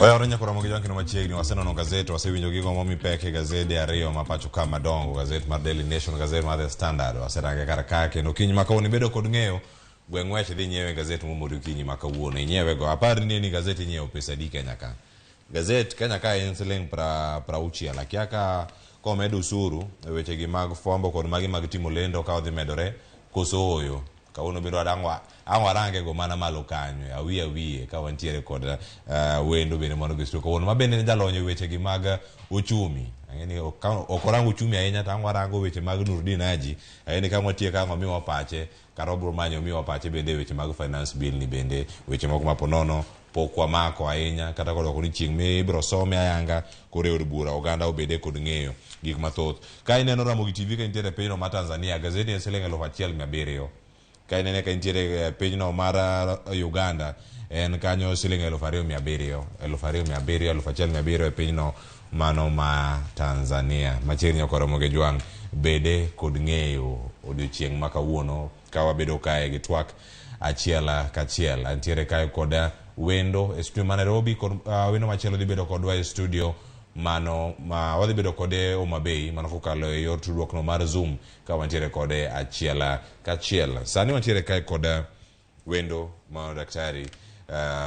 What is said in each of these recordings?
Oyawore nyakora mogi jwankino machiegni wasenono gazet wasewinjo gigo momi pek e gazede ariyo ma pacho ka madongo gazet mar Daily Nation gazet mar The Standard waserange kar ka kendo kiny ma kawuono ibedo kod ng'eyo gwe ng'wech idhi nyiewe gazet momori okinyi ma kawuono inyiewe go apar ni ni gazet inyiewo pesa adi Kenya ka gazet Kenya ka en siling 60 akia ka komed usuru e wechegi mag fwambo kod magi mag timo lendo ka odhi medore koso ooyo Kawuono bende wadang' ang' warange go mana malo kanyo awiye awiye ka wantiere kod wendo bende mondo gi studio kawuono ma bende en jalony e weche gi mag uchumi. Ang'e ni ok orang uchumi ahinya to ang' warango weche mag Nurdin Haji. Ang'e ni ka watieko ang' omiwa pache kata wabiro manyo omiwa pache bende e weche mag finance bill ni bende weche moko ma ponono pok wamako ahinya kata kodwoko ni chieng' mibiro some ayanga koro e od bura oganda obede kod ng'eyo gik mathoth. Ka ineno Ramogi TV ka intiere e pinyno mar Tanzania, gazeti en siling 1700. Ka inene ka intiere e pinyno mar Uganda, en kanyo siling 2700, 2700, 1700 e pinyno mano ma Tanzania. Machiegni ok oromo gi jwang' bede kod ng'eyo odiochieng' ma kawuono ka wabedo kae gi twak achiel kachiel. Antiere kae kod wendo e studio ma Nairobi kod wendo machielo dhi bedo kodwa e studio mano ma wadhi bedo kode Homa Bay mano kokalo e yor tudruok no mar Zoom ka wantiere kode achiel kachiel. Sani wantiere kae kod wendo ma daktari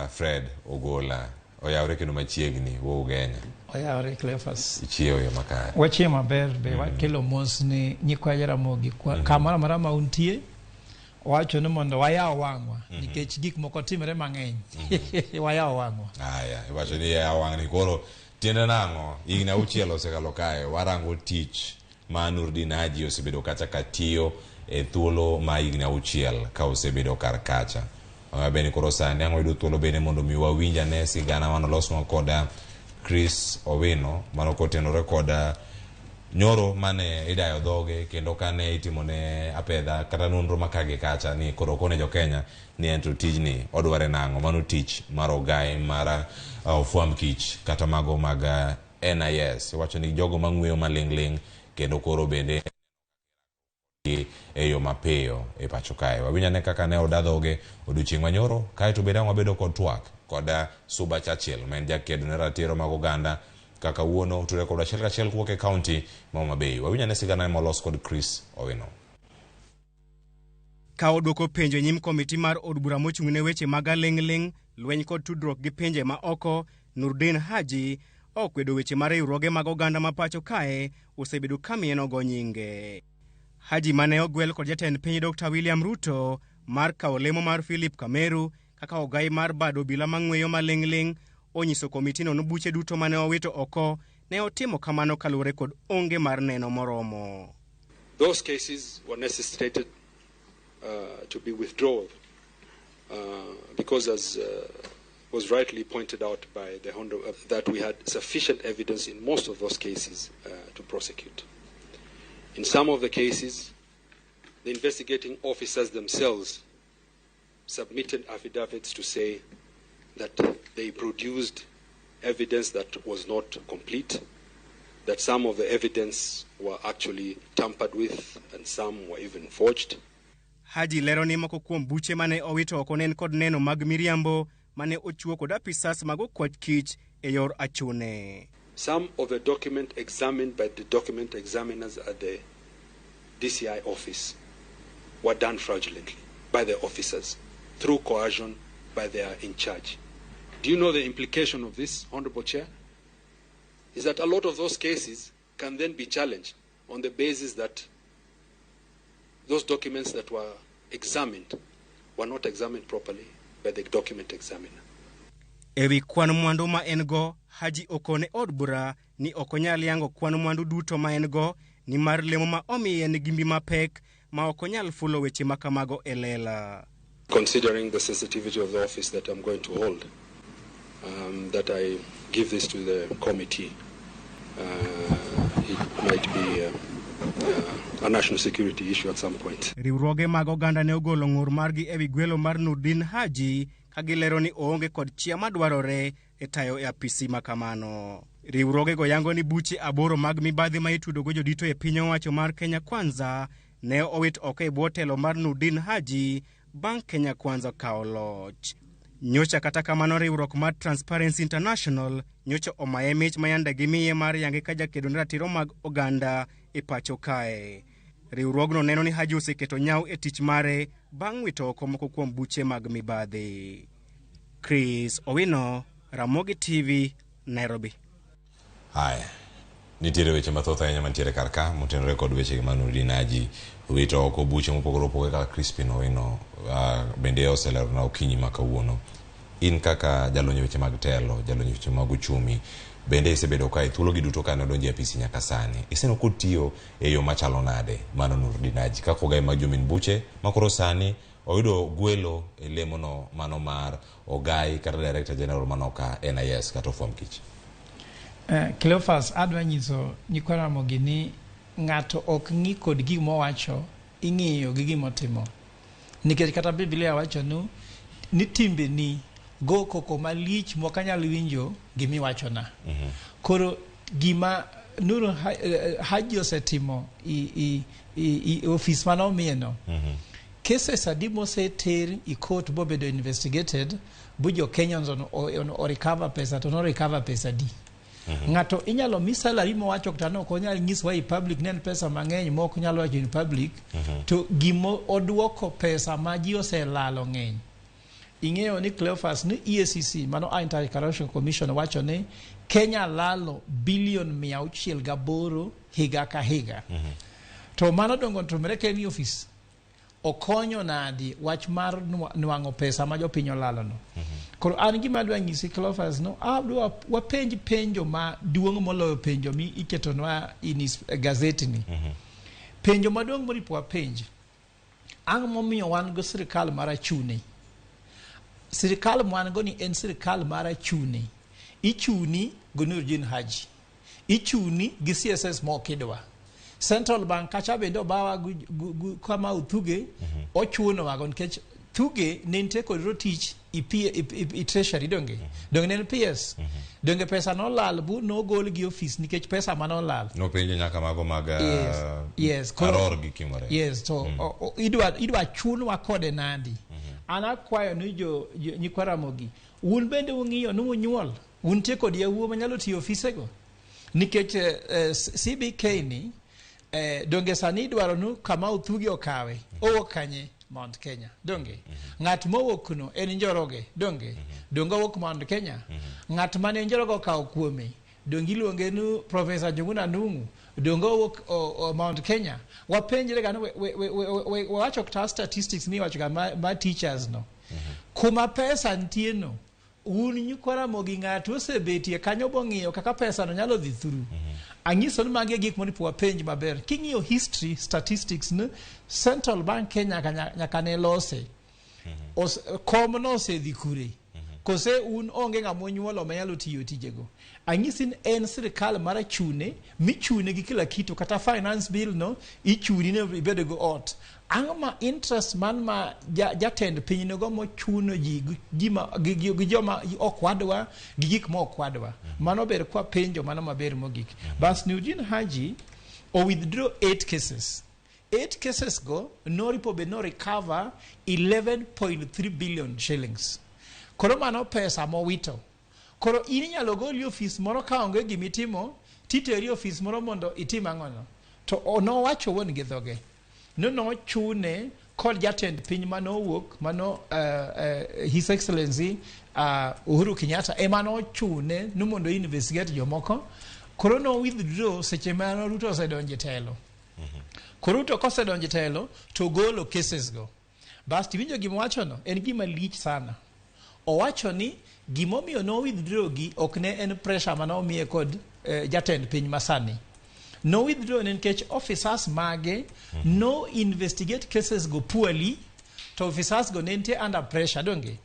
Fred Ogola. Oyawre kendo machiegni wuo Ugenya. Oyawre Cleophas. Ichiewo yo makare. Wachiewo maber be wakelo mos ni nyikwa Jaramogi kamoro amora ma untie. Wacho ni mondo wayaw wang'wa nikech gik moko timre mang'eny. Wayaw wang'wa. Aya, iwacho ni yaw wang'ni koro tiende nang'o? Higni auchiel osekalo kae, warango tich ma Nurdin Haji osebedo kacha ka tiyo e thuolo ma higni auchiel ka osebedo kar kacha. Bende koro sani ang' wayudo thuolo bende mondo mi wawinj ane sigana manolosnwa kod Chris Owino mano kotenore kod nyoro mane idayo dhoge kendo kane itimone apedha kata nonro ma ka gi kacha ni koro okone jo Kenya ni ento tijni odware nang'o mano tich mar ogai mar ofwamb kich kata mago mag NIS iwacho ni jogo mang'weyo maling'ling' kendo koro bende gi e yo mapiyo e pacho kae. Wawinj ane kaka ne oda dhoge odiochieng' manyoro kaeto bende ang' wabedo kod twak kod Suba Churchill ma en jakedo ne ratiro mag oganda kaka wuono otudore kod achiel kachiel kowuok e kaunti ma Homa Bay. Wawinj ane sigana molos kod Chris Owino. Ka odwoko penjo e nyim komiti mar od bura mochung' ne weche mag aling'ling', lweny kod tudruok gi pinje ma oko, Nurdin Haji okwedo weche ma riwruoge mag oganda ma pacho kae osebedo ka mienogo nyinge. Haji mane ogwel kod jatend piny Dr. William Ruto mar kawo lemo mar Philip Kameru kaka ogai mar bad obila mang'weyo maling'ling' onyiso komitino ni buche duto mane owito oko ne otimo kamano kaluwore kod onge mar neno moromo. Those cases were necessitated to be withdrawn because as was rightly pointed out by the Hondo, that we had sufficient evidence in most of those cases to prosecute. In some of the cases, the investigating officers themselves submitted affidavits to say that they produced evidence that was not complete, that some of the evidence were actually tampered with and some were even forged. Haji lero ni moko kuom buche mane owito oko ne en kod neno mag miriambo mane ochiwo kod apisas mag okwach kich e yor achune. Some of the document examined by the document examiners at the DCI office were done fraudulently by the officers through coercion by their in charge. Do you know the implication of this, Honorable Chair? Is that a lot of those cases can then be challenged on the basis that those documents that were examined were not examined properly by the document examiner. E wi kwan mwandu ma en go, Haji okone od bura ni ok onyal yango kwan mwandu duto ma en go nimar lemo ma omiye nigi mbi mapek ma ok onyal fulo weche ma kamago e lela. Considering the sensitivity of the office that I'm going to hold, that I give this to the committee, it might be a national security issue at some point. Riwruoge mag oganda ne ogolo ng'ur margi ewi gwelo mar Nurdin Haji ka gilero ni oonge kod chia madwarore e tayo e apisi ma kamano. Riwruogego yango ni buche 8 mag mibadhi ma itudogo jodito e piny owacho mar Kenya Kwanza ne owit oko e bwo telo mar Nurdin Haji bang' Kenya Kwanza kawo loch. Nyocha kata kamano riwruok mar Transparency International nyocha omaye mich ma yande gimiye mar yange ka jakedo ne ratiro mag oganda e pacho kae. Riwruogno neno ni Haji oseketo nyawo e tich mare bang' wito oko moko kuom buche mag mibadhi. Chris Owino, Ramogi TV, Nairobi. Haya, nitiere weche mathoth ahinya mantiere kar ka motenore kod weche ma Nurdin Haji wito oko buche mopogore opogore kaka Crispin Owino bende oselerona okinyi ma kawuono. In kaka jalony e weche mag telo, jalony e weche mag uchumi, bende isebedo ka e thuologi duto kane odonjo e apisi nyaka sani, iseneno kotiyo e yo machalo nade mano Nurdin Haji kaka ogai mag jomin buche ma koro sani oyudo gwelo e lemono mano mar ogai kata Director General mano ka NIS kata ofwamb kich. Cleophas, adwa nyiso nyikwa Ramogi ni ng'ato ok ng'i kod gima owacho, ing'iyo gi gima otimo. Nikech kata Biblia wacho ni timbeni go koko malich mok anyal winjo gimiwachona. Koro gima Nuru Haji osetimo i ofis mane omiye no, cases adi moseter i court bobedo investigated bu jo Kenyans on recover pesa to no recover pesa di. Ng'ato inyalo mi salary mowacho kata no ok onyal nyiswa i public ne en pesa mang'eny mok nyal wacho in public, to gimo oduoko pesa ma ji oselalo ng'eny. Ing'eyo ni Cleophas ni EACC mano Anti-Corruption Commission wacho ni Kenya lalo bilion 608 higa ka higa. To mano dongo timore ka en e ofis. Okonyo nadi wach mar nwang'o pesa ma jopiny olalo no. Koro an gima adwa nyisi Cleophas no, adwa wapenj penjo ma duong' moloyo penjo mi iketonwa in gazeti ni. Penjo maduong' moripo wapenj, ang' momiyo wan go sirikal mar achune? Sirikal mwan go ni en sirikal mar achune. Ichuni go Nurdin Haji. Ichuni gi CSS mok idwa. Central Bank kacha bende obawa kama Uthuge ochunowa go nikech Thuge ne nitie kod rotich i treasury donge. Donge ne en PS. Donge pesa nolal bu nogol gi ofis nikech pesa manolal. Nopenjo nyaka mago mag Yes, yes. Aror gi Kimore. Yes, to idwa chunwa kode nadi. An akwayo ni jo nyikwa Ramogi, un bende ung'iyo ni unyuol, untie kod yawuowi manyalo tiyo ofisego. Nikech CBK ni donge sani idwaro ni kama Uthugi okawe, owuok kanye? Mount Kenya. Donge? Ng'at mowuok no en Njoroge, donge? Donge owuok Mount Kenya? Ng'at mane Njoroge okawo kuome, donge iluonge ni Professor Njuguna Ndung'u, donge owuok Mount Kenya? Wapenjre ga ni wawacho kata statistics miwacho ga ma teachers no. Kuma pesa nitie no, un nyikwa Ramogi ng'ato osebetie kanyo bong'iyo kaka pesa no nyalo dhi through. Ang'iso ni magi e gik moripo wapenj maber. King'iyo history statistics ni Central Bank Kenya nyaka ne lose. Kom no osedhi kure. Kose un onge ng'ama onyuolo manyalo tiyo tijego. Ang'isi ni en sirikal mar achune michune gi kila kitu, kata finance bill no ichuni ni ibed go ot. Ang'o ma interest man ma jatend piny nigo mochuno ji gi joma ok wadwa gi gik ma ok wadwa. Mano ber kwa penjo mano maber mogik. Bas Nurdin Haji o withdraw 8 cases. 8 cases go noripo be no recover 11.3 billion shillings. Koro mano pesa mowito. Koro in inyalo goli ofis moro ka onge gimitimo, titeri ofis moro mondo itim ang'ono. To nowacho wuon gi dhoge. Nochune kod jatend piny manowuok, mano His Excellency Uhuru Kenyatta ema nochune ni mondo investigate jomoko. Koro no withdraw seche ma Ruto osedonjo e telo. Koro Ruto kosedonjo e telo to golo cases go. Bas tiwinjo gima owacho no, en gima lich sana. Owacho ni gimomiyo no withdraw gi ok ne en pressure mane omiye kod jatend piny masani. No withdraw ne nikech officers mage no investigate cases go poorly, to officers go ne nitie under pressure, donge?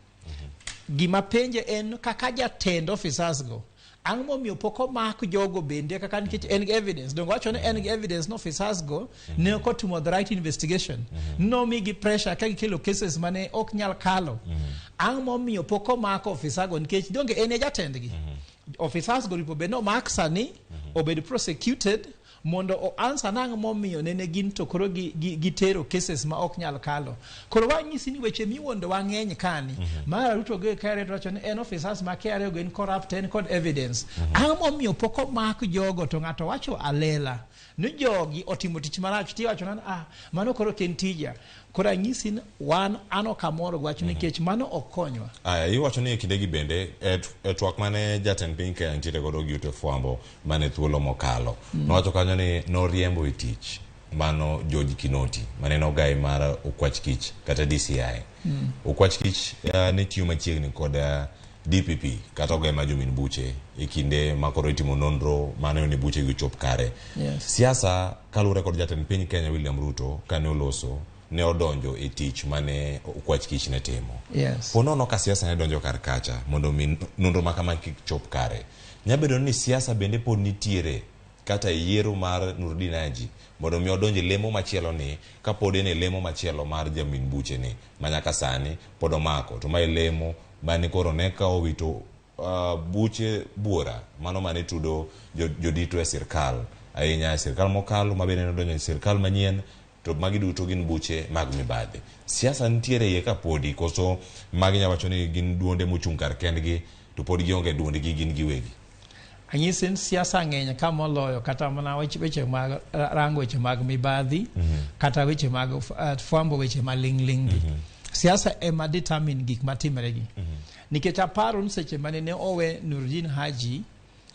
Gima penje en kaka jatend officers go, ang' momiyo pok omak jogo bende kaka nikech en gi evidence. Donge wacho ni en gi evidence no officers go ne ok otimo the right investigation. Nomigi pressure ka gikelo cases mane ok nyal kalo. Ang' momiyo pok omak officer go nikech donge en e jatendgi. Officers go ripo bed ni omak sani, obed prosecuted, Mondo o answer nang' momiyo nene gin to koro gitero cases ma ok nyal kalo. Koro wanyisi ni weche miwuondowa ng'eny kani. Mara Ruto go e KRA to wacho ni en officers ma KRA go en corrupt, en kod evidence. Ang'o momiyo pok omak jogo to ng'ato wacho alela ni jogi otimo tich marach, tiwacho nani, ah, mano koro ok en tija. Koro anyisi ni wan an ok amor gi wach nikech mano ok konywa. Aya, iwacho ni e kindegi bende e twak mane jatend piny Kenya nitiere godo gi ute fwambo mane thuolo mokalo, nowacho kanyo ni noriembo e tich mano George Kinoti mane en ogai mar Okwach Kich kata DCI. Okwach Kich ne tiyo machiegni kod DPP kata ogai mar jomin buche e kinde ma koro itimo nonro mane ni buche gi ochop kare. Siasa kaluwore kod jatend piny Kenya William Ruto kane oloso ne odonjo e tich mane Okwach Kich ne timo. Po nono ka siasa ne donjo kar kacha mondo mi nonro ma kama kik chop kare. Nyabedo ni siasa bende pod nitiere kata e yiero mar Nurdin Haji mondo mi odonj e lemo machielo ni kapod en e lemo machielo mar jamin buche ni ma nyaka sani pod omako, to mae lemo mane koro ne ka owito buche buora mano mane tudo jodito e sirkal ahinya e sirkal mokalo ma bende nodonjo e sirkal manyien, to magi duto gin buche mag mibadhi. Siasa nitiere iye ka podi koso magi nya wacho ni gin duonde mochung' kar kendgi to pod gionge duondgi gin giwegi? Anyisi ni siasa ng'eny ka moloyo kata mana weche mag rango weche mag mibadhi, kata weche mag fwambo weche maling'ling' gi. Siasa ema determine gik matimre gi. Nikech aparo ni seche mane ne owe Nurdin Haji,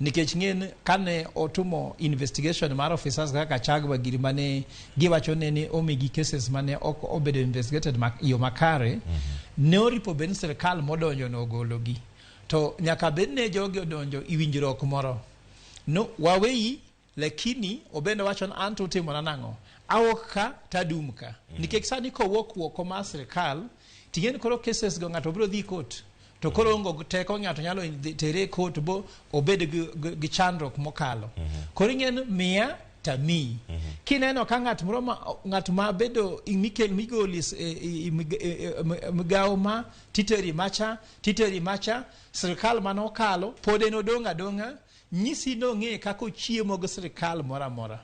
nikech ng'en kane otumo investigation mar officers kaka Gachagua giri mane giwacho ne ni omigi cases mane ok obedo investigated yo makare, ne oripo bed ni sirkal modonjo no ogologi. To nyaka bed ne jogi odonjo i winjruok moro. No, waweyi, lakini obende wacho ni an to utimona nang'o? Awuok ka tadum ka. Nikech sani kowuok oko mar sirkal, ting'e ni koro cases go ng'ato biro dhi court. To koro onge teko, ng'ato nyalo tere e court bo obed gi chandruok mokalo. Koro ing'e ni miya tamiyi. Kineno ka ng'at moro ma, ng'at ma bedo mikel migoli e migawo ma titeri macha, titeri macha, sirkal manokalo pod en odong' adong'a, nyisi nong'e kaka ochiemo gi sirkal moro amora.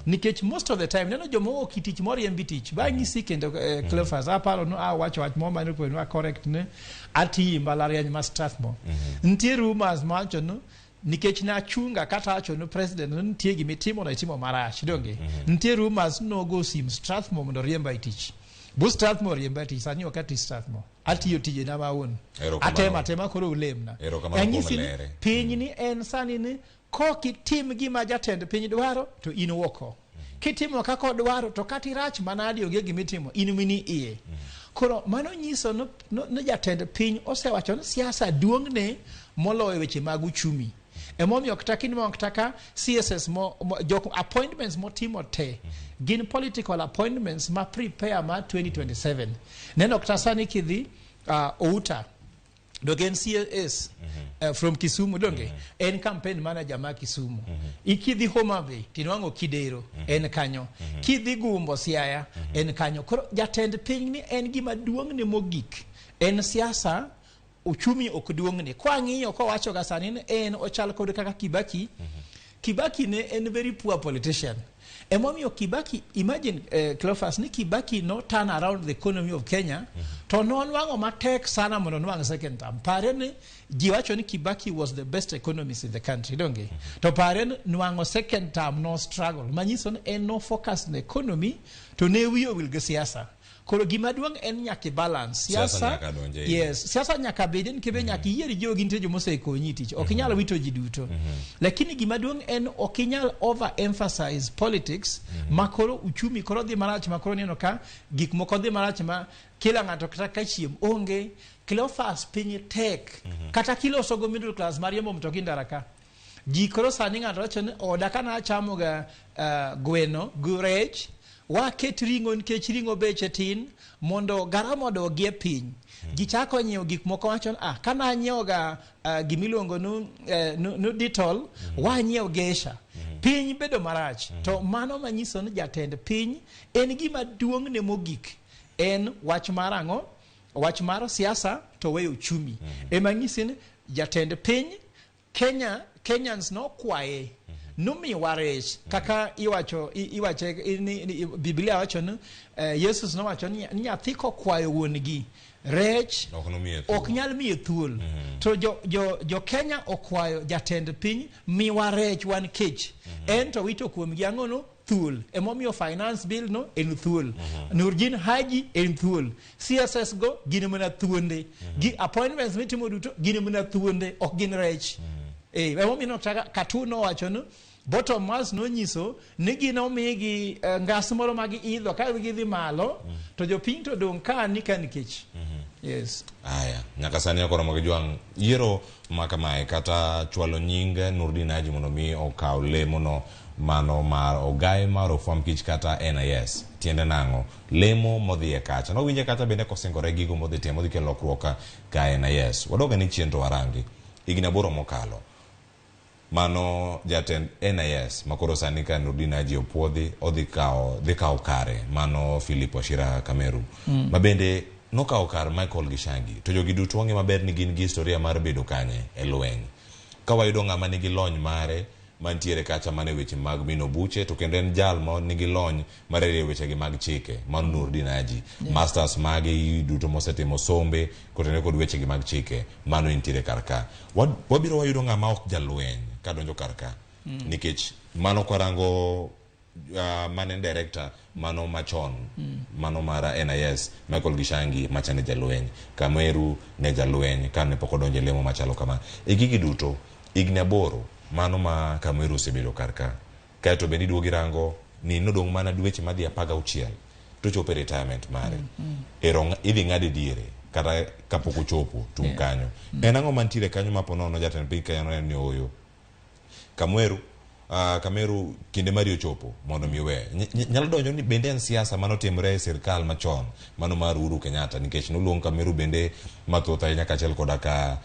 Nikech most of the time neno joma owuok e tich moriemb tich ba nyisi kendo, Cleophas, aparo no awacho wach moro mane openwa correct ne atiyi mbalariany ma Strathmore. Nitie rumors mawacho ni nikech nachunga kata wacho ni president ni nitie gimitimo no itimo marach, donge? Nitie rumors nogo sim Strathmore mondo oriemba e tich. Bu Strathmore oriemba e tich, sani ok ati Strathmore. Atiyo tijena ma awuon. Erokamano. Atemo atema koro ulemna. Erokamano kuom Anyisi ni lere. piny ni en sani ni kok itim gima jatend piny dwaro to in oko. Kitimo kaka odwaro to kata irach manadi onge gimitimo, in mini iye. Koro mano nyiso ni jatend piny osewacho ni siasa duong'ne moloyo weche mag uchumi. Emomiyo kata kinwang'o kata ka CSS mo jok appointments motimo te gin political appointments ma prepare ma 2027. Neno kata sani kidhi Outa donge en CAS from Kisumu, donge en campaign manager ma Kisumu. Ikidhi Homa Bay tinwang'o Kidero en kanyo. Kidhi Gumbo Siaya en kanyo. Koro jatend piny ni en gima duong'ne mogik en siasa, uchumi ok duong'ne. Kwang'iyo kowacho ga sani ni en ochal kod kaka Kibaki. Kibaki ne en very poor politician. Emomiyo Kibaki, imagine, Cleophas, ni Kibaki no turn around the economy of Kenya, to nonwang'o matek sana mondo onwang' second term. Pare ni ji wacho ni Kibaki was the best economist in the country, donge? To pare ni nwang'o second term no struggle. Manyiso ni en no focus na economy to ne wiye owil gi siasa. Koro gima duong' en nyaka i balance Siasa siasa. Nyaka donj e iye. Yes, siasa nyaka bedi nikech nyaka iyier jogi, nitie joma osekonyi e tich. Ok inyal wito ji duto. Lakini gima duong' en ok inyal over emphasize politics ma koro uchumi koro dhi marach, ma koro neno ka gik moko dhi marach ma kila ng'ato kata ka chiem onge. Cleophas, piny tek. Kata kiloso go middle class mar riembo mtoki ndara ka. Ji koro sani ng'ato wacho ni oda ka nachamoga gweno gi rech, waket ring'o nikech ring'o beche tin mondo garama odogie piny. Ji chako nyiewo gik moko wacho ni ah, ka nanyiewoga gimiluongo nu Dettol, wanyiew Geisha. Piny bedo marach. To mano manyiso ni jatend piny en gima duong'ne mogik en wach mar ang'o? Wach mar siasa to weyo uchumi. Ema nyisi ni jatend piny Kenya, Kenyans nokwaye. Nomiwa rech kaka iwacho iwache ni Biblia wacho ni Yesus nowacho ni nyathi kokwayo wuon-gi rech ok nyal miye thuol. To jo Kenya okwayo jatend piny miwa rech wan kech. En to wito kuomgi ang'ono thuol. Emomiyo finance bill no en thuol. Nurdin Haji en thuol. CSS go gin mana thuonde. Gi appointments mitimo duto gin mana thuonde ok gin rech. Emomiyo Katu nowacho ni bottom mass nonyiso ni gin omigi ngas moro ma giidho ka gidhi malo to jopiny to dong' ka ni ka nikech. Yes. Aya, nyaka sani ok oromo gi jwang' yiero ma kamae kata chwalo nying Nurdin Haji mondo mi okaw lemono mano mar ogaye mar ofwamb kich kata NIS. Tiende nang'o? Lemo modhi e kacha. Nowinje kacha bende kosingore gigo modhi timo modhi kelo lokruok ka NIS. Wadog ane chien to warangi. Higni 8 mokalo. Mano jatend NIS makoro sani ka Nurdin Haji opuodhi odhi kawo dhi kawo kare mano Philip Wachira Kameru. Ma bende nokawo kar Michael Gishangi. To jogi duto wang'e maber ni gin gi historia mar bedo kanye e lweny. Ka wayudo ng'ama nigi lony mare mantiere kacha mana e weche mag mino buche to kendo en jal ma nigi lony mar rieyo wechegi mag chike mano Nurdin Haji. Masters mage duto mosetimo sombe kotenore kod wechegi mag chike mano entiere kar ka. Wabiro wayudo ng'ama ok jalweny kadonjo kar ka. Nikech mano kwarango mane director mano machon mano mar NIS Michael Gishangi macha ne jalweny, Kameru ne jalweny kane pok odonjo e lemo machalo kama. E gigi duto higni 8 mano ma Kameru osebedo kar ka. Kaeto bende iduogo irango ni nodong' mana dweche madhi 16 to chopo e retirement mare. Ero idhi ng'ade diere kata kapok ochopo tung' kanyo. En ang'o mantiere kanyo ma ponono jatend piny Kenya noneno ni ooyo? Kameru kinde mari ochopo mondo mi owe. Nyalo donjo ni bende en siasa manotimore e sirkal machon mano mar Uhuru Kenyatta nikech noluong Kameru bende mathoth ahinya kaachiel koda ka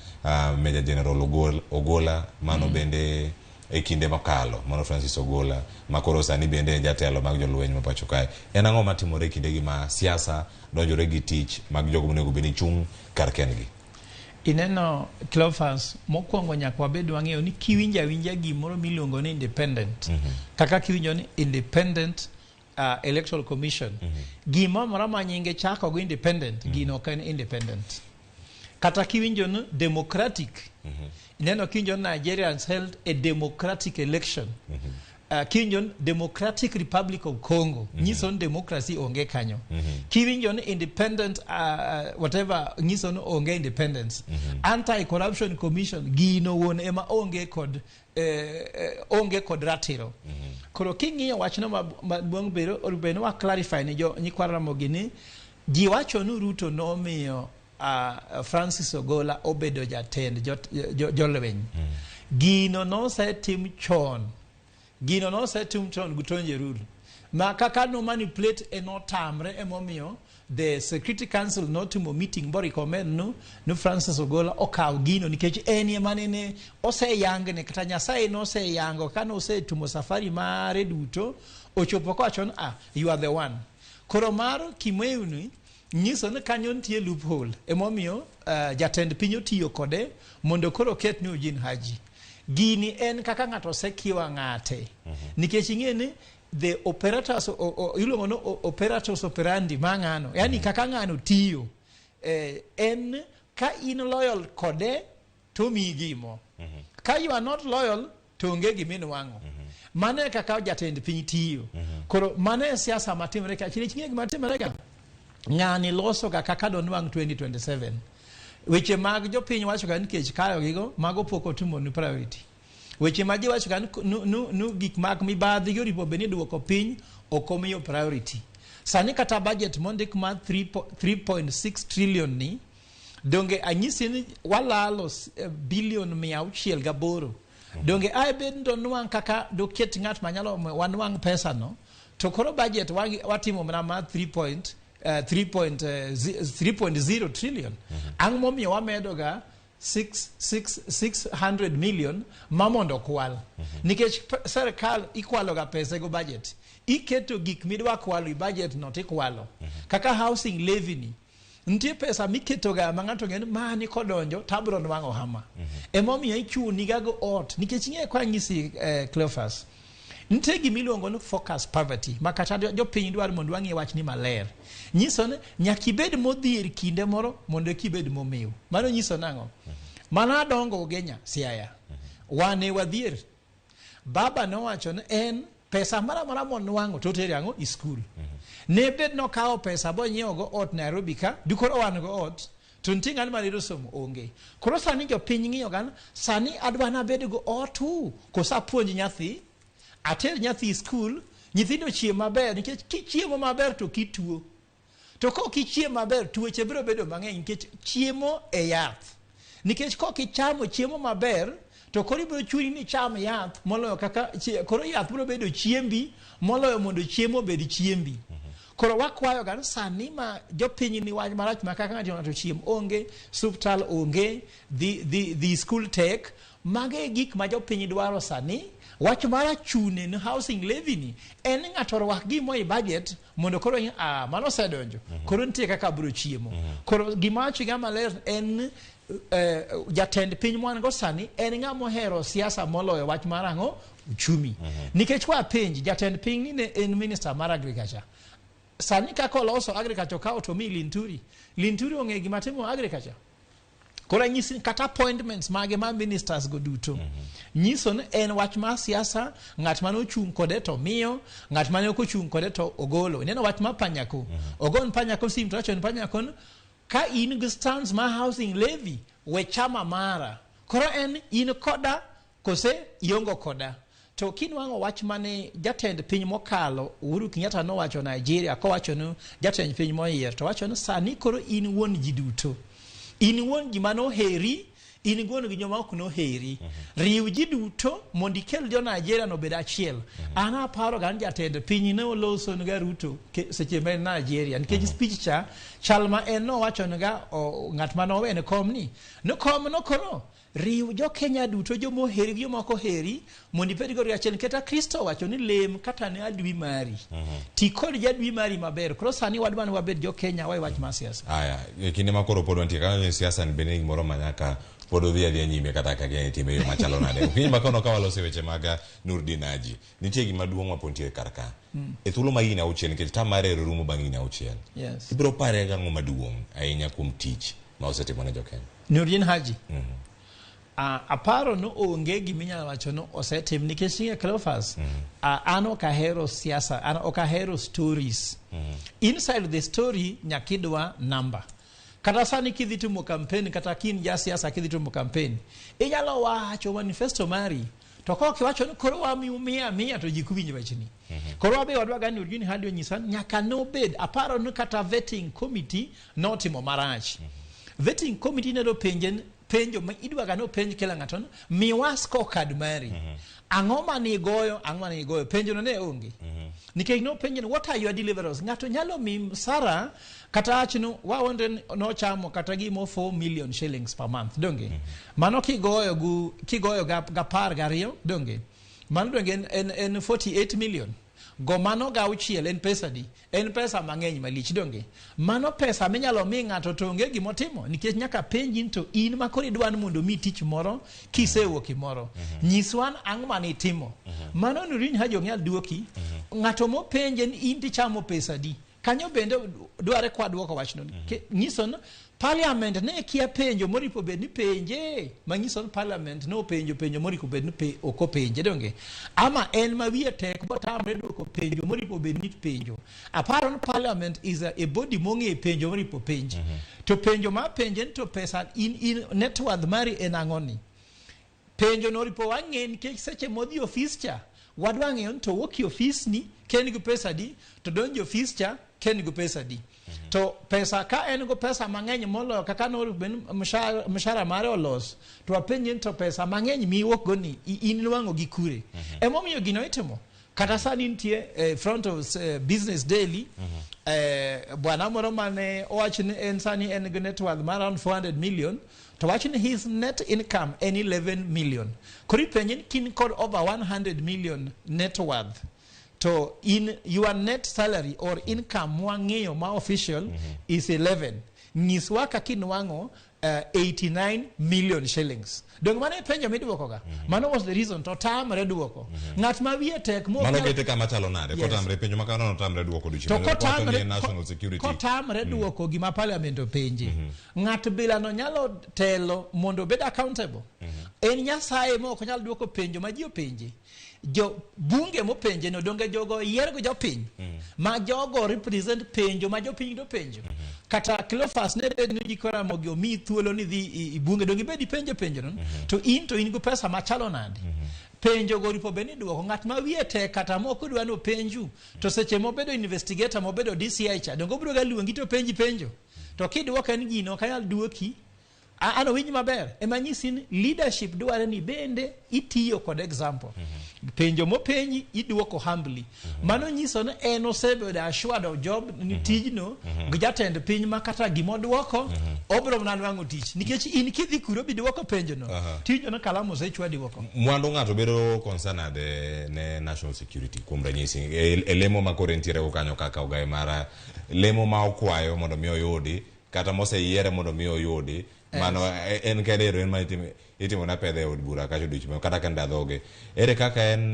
Major General Ogola mano bende e kinde mokalo mano Francis Ogola makoro sani bende en jatelo mag jolweny ma pacho kae. En ang'o matimore e kindegi ma siasa donjore gi tich mag jogo monego bed ni chung' kar kendgi? Ineno Cleophas, mokwongo nyaka wabed wang'eyo ni kiwinjo awinja gimoro miluongo ni independent. Kaka kiwinjo ni independent electoral commission. Gimoro amora ma nyinge chako go independent, gino ok en independent. Kata kiwinjo ni democratic. Ineno kiwinjo ni Nigerians held a democratic election. Kiwinjo ni Democratic Republic of Congo, nyiso ni democracy onge kanyo. Kiwinjo ni independent whatever, nyiso ni onge independence. Anti-corruption commission, gino wuon ema onge kod onge kod ratiro. Koro king'iyo wachno maduong' bero ni wa clarify ni jo nyikwa Ramogi ni ji wacho ni Ruto nomiyo Francis Ogola obedo jatend jolweny. Gino nosetim chon. Gino nosetim chon gi Tonje Rule. Ma kaka no manipulate e notamre emomiyo the Security Council notimo meeting bo recommend no no Francis Ogola okaw gino nikech en ema nene oseyangne kata Nyasaye noseyango ka nosetumo safari mare duto ochopo kowacho ni you are the one. Koro mar Kimeu ni nyiso ni kanyo nitie loophole emomiyo jatend piny otiyo kode mondo koro oket ni Eugene Haji. Gini en kaka ng'ato osekiwa ng'ate. Nikech ing'e ni the operators iluongo ni operators operandi ma ng'ano. Yani kaka ng'ano tiyo. En ka in loyal kode to miyi gimo. Ka you are not loyal to onge giminwang'o. Mano e kaka jatend piny tiyo. Koro mano e siasa matimore ka. Nikech ing'e gima timore ka? Ng'ani loso ga kaka donwang' 2027. Weche mag jopiny wacho ga nikech kayo gigo mago pok otimo ni priority. Weche ma ji wacho ga ni gik mag mibadhi gi oripo bed ni duoko piny ok omiyo priority. Sani kata budget mondik mar 3.6 trillion ni donge anyisi ni walalo billion 608. Donge ae bed ni donwang' kaka doket ng'at manyalo wanwang' pesa no to koro budget watimo mana mar 3.0 trillion. Ang' momiyo wamedo ga 600 million ma mondo kwal. Nikech serikal ikwalo ga pesa go budget. Iketo gik midwa kwalo i budget no tikwalo. Kaka housing levy ni. Nitie pesa miketoga ma ng'ato ng'eyo ni mani kodonjo to abiro nwang'o hama. Emomiyo ichuni ga go ot nikech ing'e kwa anyisi Cleophas, nitie gima iluongo ni focus poverty ma kata jopiny dwaro mondo wang'e wachni maler. Nyiso ni nyaka ibed modhier kinde moro mondo eka ibed momew. Mano nyiso nang'o? Mano adongo Ugenya, Siaya. Wan e wadhier. Baba nowacho ni en pesa moro amora monwang'o to otere ang'o i skul. Ne bed nokawo pesa bonyiewo go ot Nairobi ka, dikoro wan go ot, to nitie ng'ano mane somo onge. Koro sani jopiny ng'iyo gan, sani adwa nabed go otu, koso apuonj nyathi, ater nyathi i skul, nyithindo chiem maber, nikech kichiemo maber to kituo. To kok ichiem maber, tuoche biro bedo mang'eny nikech chiemo e yath. Nikech kok ichamo chiemo maber, to koro ibiro chuni ni icham yath moloyo kaka koro yath biro bedo chiembi moloyo mondo chiemo obed chiembi. Koro wakwayo ga ni sani ma jopiny ni wach marach ma kaka ng'ato chiem onge, suptal onge, dhi skul tek, mago e gik ma jopiny dwaro sani. Wach mar achune ni housing levy ni en ni ng'ato orwak gimo e budget mondo koro mano osedonjo. Koro nitie kaka abiro chiemo. Koro gima wacho ga maler en jatend piny mwan go sani en ng'ama ohero siasa moloyo wach mar ang'o uchumi. Nikech kwa penj jatend piny ni ne en minister mar agriculture. Sani kaka oloso agriculture ka to mi Linturi. Linturi ong'e gima timo agriculture. Koro anyisi kata appointments mage ma ministers go duto. Nyiso ni en wach mar siasa, ng'at mane ochung' kode to miyo, ng'at mane ok ochung' kode to ogolo. Ineno wach mar Panyako. Ogon Panyako sim to wacho ni Panyako ni, ka in gi stands mar housing levy, we chama mara. Koro en in koda kose iongo koda. To kinwang'o wach mane jatend piny mokalo Uhuru Kenyatta nowacho Nigeria kowacho ni jatend piny moyier to wacho ni sani koro in wuon ji duto. In wuon ji manoheri, in wuon gi joma ok noheri. Riw ji duto mondo ikel jo Nigeria no obed achiel. An aparo ga ni jatend piny ne oloso ga Ruto seche ma en Nigeria nikech speech cha chal ma en nowacho ga ng'at mane owene kom ni no kom no koro riw jo Kenya duto joma oheri gi joma ok oheri mondo ibed go achiel kata Kristo owacho ni lem kata ne adui mari. Ti kod jadui mari maber. Koro sani wadwa ni wabed jo Kenya wawe wach mar siasa. Aya, e kinde ma koro pod wantie kaka siasa ni bende gimoro ma nyaka pod odhi adhiya nyime kata ka gini time yo machalo nade. Okinyi ma kono ka waloso weche mag Nurdin Haji, nitie gima duong' ma pod nitie kar ka. E thuolo mag higni auchiel nikech tam mare rumo bang' higni auchiel. Yes. Ibiro pare gang'o maduong' ahinya kuom tich ma osetimo ne jokenya? Nurdin Haji. Aparo ni onge giminyalo wacho ni osetim nikech ing'e Cleophas, an ok ahero siasa, an ok ahero stories. Inside the story nyaka idwa number. Kata sani kidhi timo campaign, kata kin ja siasa kidhi timo campaign, inyalo wacho manifesto mari, to kok iwacho ni koro wamiu mia mia to ji ok winj wachni. Koro wabe wadwa ga ni Nurdin Haji onyisa nyaka nobed, aparo ni kata vetting committee notimo marach. Vetting committee ne penje penjo ma idwa ga nopenj kila ng'ato ni miwa scorecard mari. Ang'o mane igoyo, ang'o mane igoyo? Penjo no ne onge. Nikech nopenje ni what are your deliverables? Ng'ato nyalo mi msara kata wach ni waonde nochamo kata gimo 4 million shillings per month, donge? Mano kigoyo gu kigoyo ga par gariyo, donge? Mano donge en 48 million. Go mano ga auchiel en pesa di? En pesa mang'eny malich, donge? Mano pesa minyalo mi ng'ato to onge gimotimo nikech nyaka penji ni to in ma koro idwa ni mondo mi tich moro kisewuok imoro. Nyiswa ang'o mane itimo. Mano Nurdin Haji ok nyal duoki. Ng'ato mopenje ni in tichamo pesa di? Kanyo bende dware kwa duoko wachno. Nyiso ni parliament ne kia penjo moripo bed ni penje, manyiso ni parliament ne openjo penjo moripo bed ni ok openje, donge? Ama en ma wiye tek botamre duoko penjo moripo bed ni penjo. Aparo ni parliament is a body mong'e penjo moripo penj. To penjo ma penje ni to pesa in net worth mari en ang'o ni? Penjo no oripo wang'e nikech seche modhi ofis cha, wadwa ng'eyo ni to wuok e ofis ni ka en gi pesa di, to donjo e ofis cha ka en gi pesa di. To pesa ka en go pesa mang'eny moloyo kaka no mshahara mare olos, to wapenje ni to pesa mang'eny miwuok go ni in nwang'o gi kure. Emomiyo gino itimo. Kata sani nitie front of Business Daily, bwana moro mane owach ni en sani en gi net worth mar around 400 million, to wach ni his net income en 11 million. Koro ipenje ni kin kod over 100 million net worth, to in your net salary or income mwang'eyo ma official is 11. Nyiswa kaka inwang'o 89 million shillings. Donge mano e penjo miduokoga? Mano was the reason to tamre duoko. Ng'at ma wiye tek mok Mano nyal- kete kama chalo nade? Yes. Kotamre penjo ma kamano notamre duoko to odiochieng'. Wacho ni kotamre en national security. kotamre duoko gima parliament openje ng'at bilano nyalo telo mondo obed accountable en nyasaye ma ok onyal duoko penjo ma ji openje jo bunge mopenje no donge jogo yier go jopiny ma jogo represent penjo ma jopiny dopenjo kata Cleophas ne bed ni nyikwa Ramogi omiyi thuolo ni dhi i bunge donge ibed ipenjo penjo no to in to in go pesa machalo nade penjo go ripo bed ni duoko ng'at ma wiye tek kata mok odwa ni openju to seche mobedo investigator mobedo DCI cha donge obiro ga luongi to penji penjo to kiduoko en gino ok anyal duoki an owinj maber ema nyisi ni leadership dware ni bende itiyo kod example penjo mopenji iduoko humbly mano nyiso ni en osebedo assured of job ni tijno gi jatend piny ma kata gimoduoko obiro mana nwang'o tich nikech in kidhi kuro biduoko penjono tijno ni kalam osechwadi oko Mwandu ng'ato bedo concerned nade ne national security kuom ranyisi e lemo ma koro entiere go kanyo kaka ogaye mara lemo ma okwayo mondo mi oyudi kata moseyiere mondo mi oyudi mano en kende ero en ma itimo na pedha e od bura kacha odiochieng' kata ka ndadhoge ere kaka en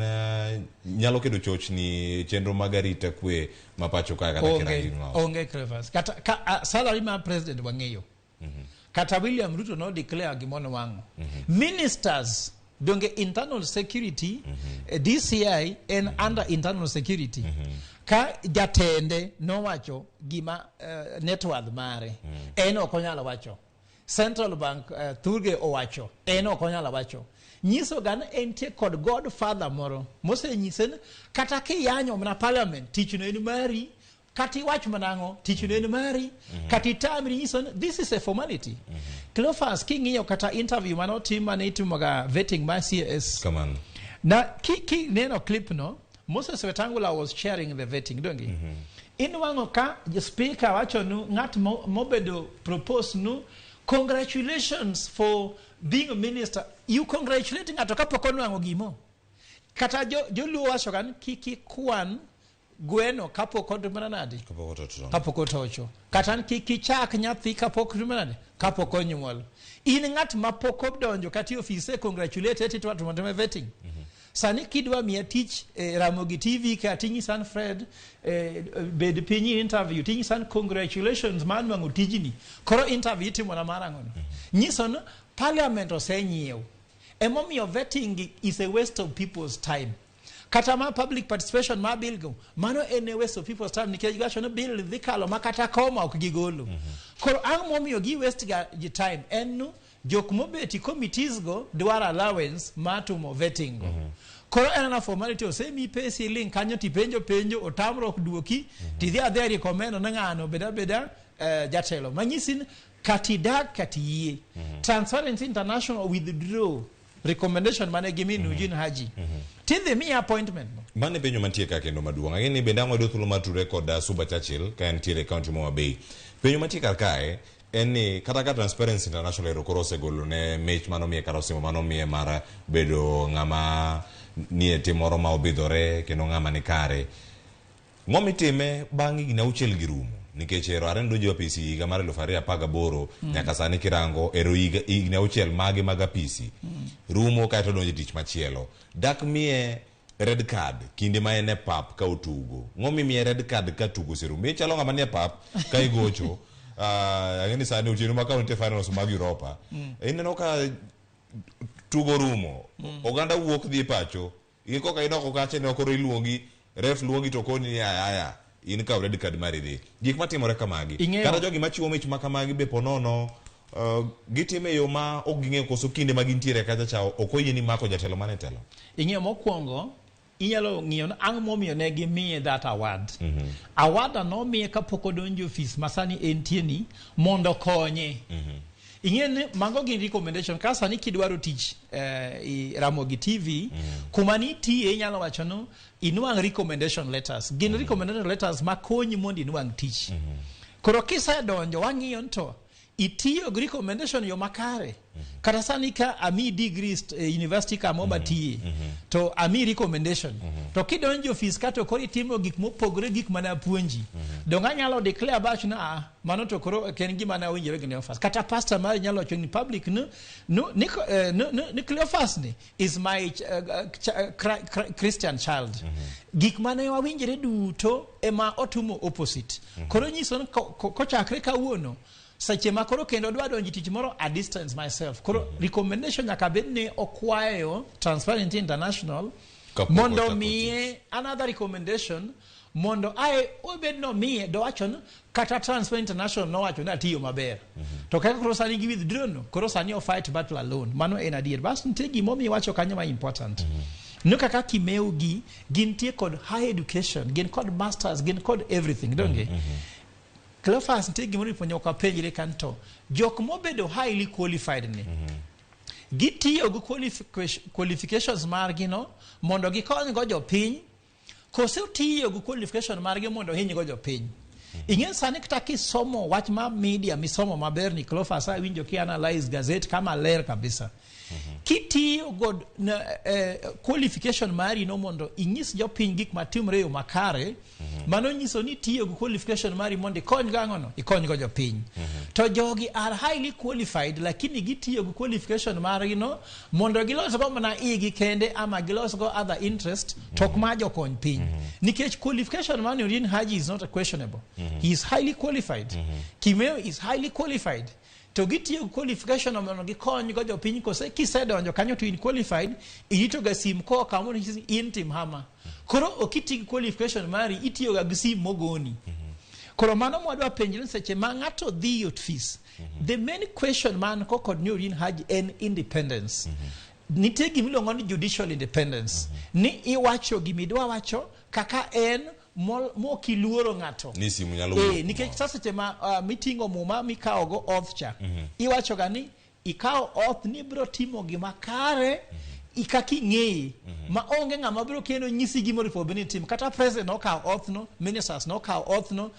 nyalo keto chochni chenro mag arita kwe ma pacho kae kata onge kirangi ma onge Cleophas kata ka, salary mar president wang'eyo kata William Ruto no declare gima onwang'o ministers donge internal security DCI en under internal security ka jatende nowacho gima net worth mare en ok onyal wacho Central Bank Thurge owacho en ok onyal wacho nyiso ga ni entie kod godfather moro mosenyise ni kata kiyanyo mana parliament tichno en mari kata iwach mana ang'o tichno en mari kata itamri nyiso ni this is a formality Cleophas king'iyo kata interview manotim mane itimoga vetting mar CS kamano na ki, ki neno clip no Moses Wetangula was chairing the vetting donge inwang'o ka speaker wacho nu ng'at mobedo propose nu congratulations for being a minister you congratulate ng'ato kapok onwang'o gimo kata joluo wacho ga ni kik ikwan gweno kapok otimore nade kapok otocho kapok otocho kata ni kik ichak nyathi kapok otimore nade kapok onyuol in ng'at ma pok odonjo kata e ofise congratulate titwa timo timo vetting sani kidwa miya tich Ramogi TV ka tinyisa ni Fred bed piny i interview tinyisa ni congratulations mar nwang'o tijni koro interview itimona mar ang'ono nyiso ni parliament osenyiew emomiyo vetting is a waste of people's time kata ma public participation ma bill go mano en a waste of people's time nikech giwacho ni bill dhi kalo ma kata koma ok gigolo koro ang' momiyo gi waste ga ji time en nu jok mobeti committees go dwaro allowance mar timo vetting go koro en ana formality osemi pesi link kanyo tipenjo penjo otamruok duoki tidhi adhiya recommend ni ng'ano bed abeda jatelo manyisi ni katidak katiyie Transparency International withdraw recommendation mane gimiyo Nurdin Haji tidhi miya appointment no Mano e penjo mantie ka kendo maduong'. Ang'e ni bende ang' wayudo thuolo mar tudre kod Suba Churchill ka entiere e kaunti ma Homa Bay. Penjo mantie kar kae en ni kata ka Transparency International ero koro osegolo ne mich manomiye kata osimo manomiye mar bedo ng'ama nie tim moro ma obidhore kendo ng'ama ni kare. Ng'o mitime bang' higni auchiel gi rumo? Nikech ero are nodonjo e apisi higa mar 2018 nyaka sani kirango ero higni auchiel mage mag apisi rumo kaeto odonjo e tich machielo. Dak miye red card kinde ma en e pap ka otugo. Ng'o mimiye red card ka tugo oserumo? Ichalo ng'ama nie pap ka igocho. Ang'e ni sani otieno ma ka nitie finals mag Europa. Ineno ka tugo rumo. Oganda wuok dhi pacho. In koka in oko kacha ineno koro iluongi, ref luongi to koni ni aya aya. In kaw red card mari dhi. Gik matimore kamagi. Kata jogi machiwo mich ma kamagi be ponono gitime e yo ma ok ging'eyo koso kinde ma gintiere kacha cha ok oyieni mako jatelo mane telo. Ing'eyo mokwongo inyalo ng'iyo ni ang' momiyo ne gimiye that award. Award nomiye kapok odonjo e ofis ma sani entie ni mondo okonye. Ing'e ni mago gin recommendation ka sani kidwaro tich i Ramogi TV kuma nitiye inyalo wacho ni inwang' recommendation letters. Gin recommendation letters makonyi mondo inwang' tich. Koro kisedonjo wang'iyo ni to itiyo gi recommendation yo makare. Kata sani ka ami degree e university kama matiye to ami recommendation to kidonjo e ofis ka to koro itimo gik mopogore gik mane apuonji Donge anyalo declare bach na ah, mano to koro ok en gima ne awinjore gi Cleophas. Kata pastor mari nyalo wacho ni public no, no, ni, no, no, ni Cleophas ni is my Christian child. Gik mane wawinjore duto ema otumo opposite. Koro nyiso ni kochakre kawuono seche ma koro kendo dwa donjo tich moro, I distance myself. Koro recommendation nyaka bed ni okwayo Transparency International kapok mondo ochako. Miye another recommendation mondo ae obed nomiye dowacho ni kata Transparency International nowacho ni atiyo maber. To kaka koro sani gi withdraw no, koro sani o fight battle alone. Mano en adier. Bas nitie gimomiyo iwacho kanyo ma important. No kaka Kimeu gi gintie kod high education, gin kod masters, gin kod everything, donge? Cleophas, nitie gimoro ipuonjo ok wapenjre kanto. Jok mobedo highly qualified ni gitiyo gi qualifications margi no mondo gikony go jopiny, kose tiyo gi qualification margi mondo hiny go jopiny? Ing'e sani kata kisomo wach ma media misomo maber ni Cleophas, awinjo ki analyze gazette kama ler kabisa. Kitiyo god na, qualification mari no mondo inyis jopiny gik matimore e yo makare, mano nyiso ni tiyo gi qualification mari mondo ikony go ang'ono, ikony go jopiny. To jogi are highly qualified, lakini gitiyo gi qualification margi no mondo gilos go mana igi kende ama gilos go other interest, to ok ma jokony piny, nikech qualification mar Noordin Haji is not questionable. He is highly qualified. Kimeo is highly qualified. To gitiyo gi qualification mondo gikony go jopiny, kose kisedonjo kanyo to in qualified, irito ga sim koa kamoro nyisi in tim hama. Koro ok iti gi qualification mari, itiyo ga gi sim mogoni. Koro mano mwadwa penjre ni seche ma ng'ato dhi e ofis, the main question man ko kod Noordin Haji en independence. Nitie gimiluongo ni judicial independence, ni iwacho gimidwa wacho kaka en mok iluoro ng'ato ni simu nyalo wuok nikech kumoro. Sa seche ma miting'o muma mikawo go oath cha, iwacho ga ni ikawo oath ni ibiro timo gima kare kaka ing'eye ma onge ng'ama biro kendo nyisi gima onego bed ni itim. Kata president nokawo oath no, ministers nokawo oath no,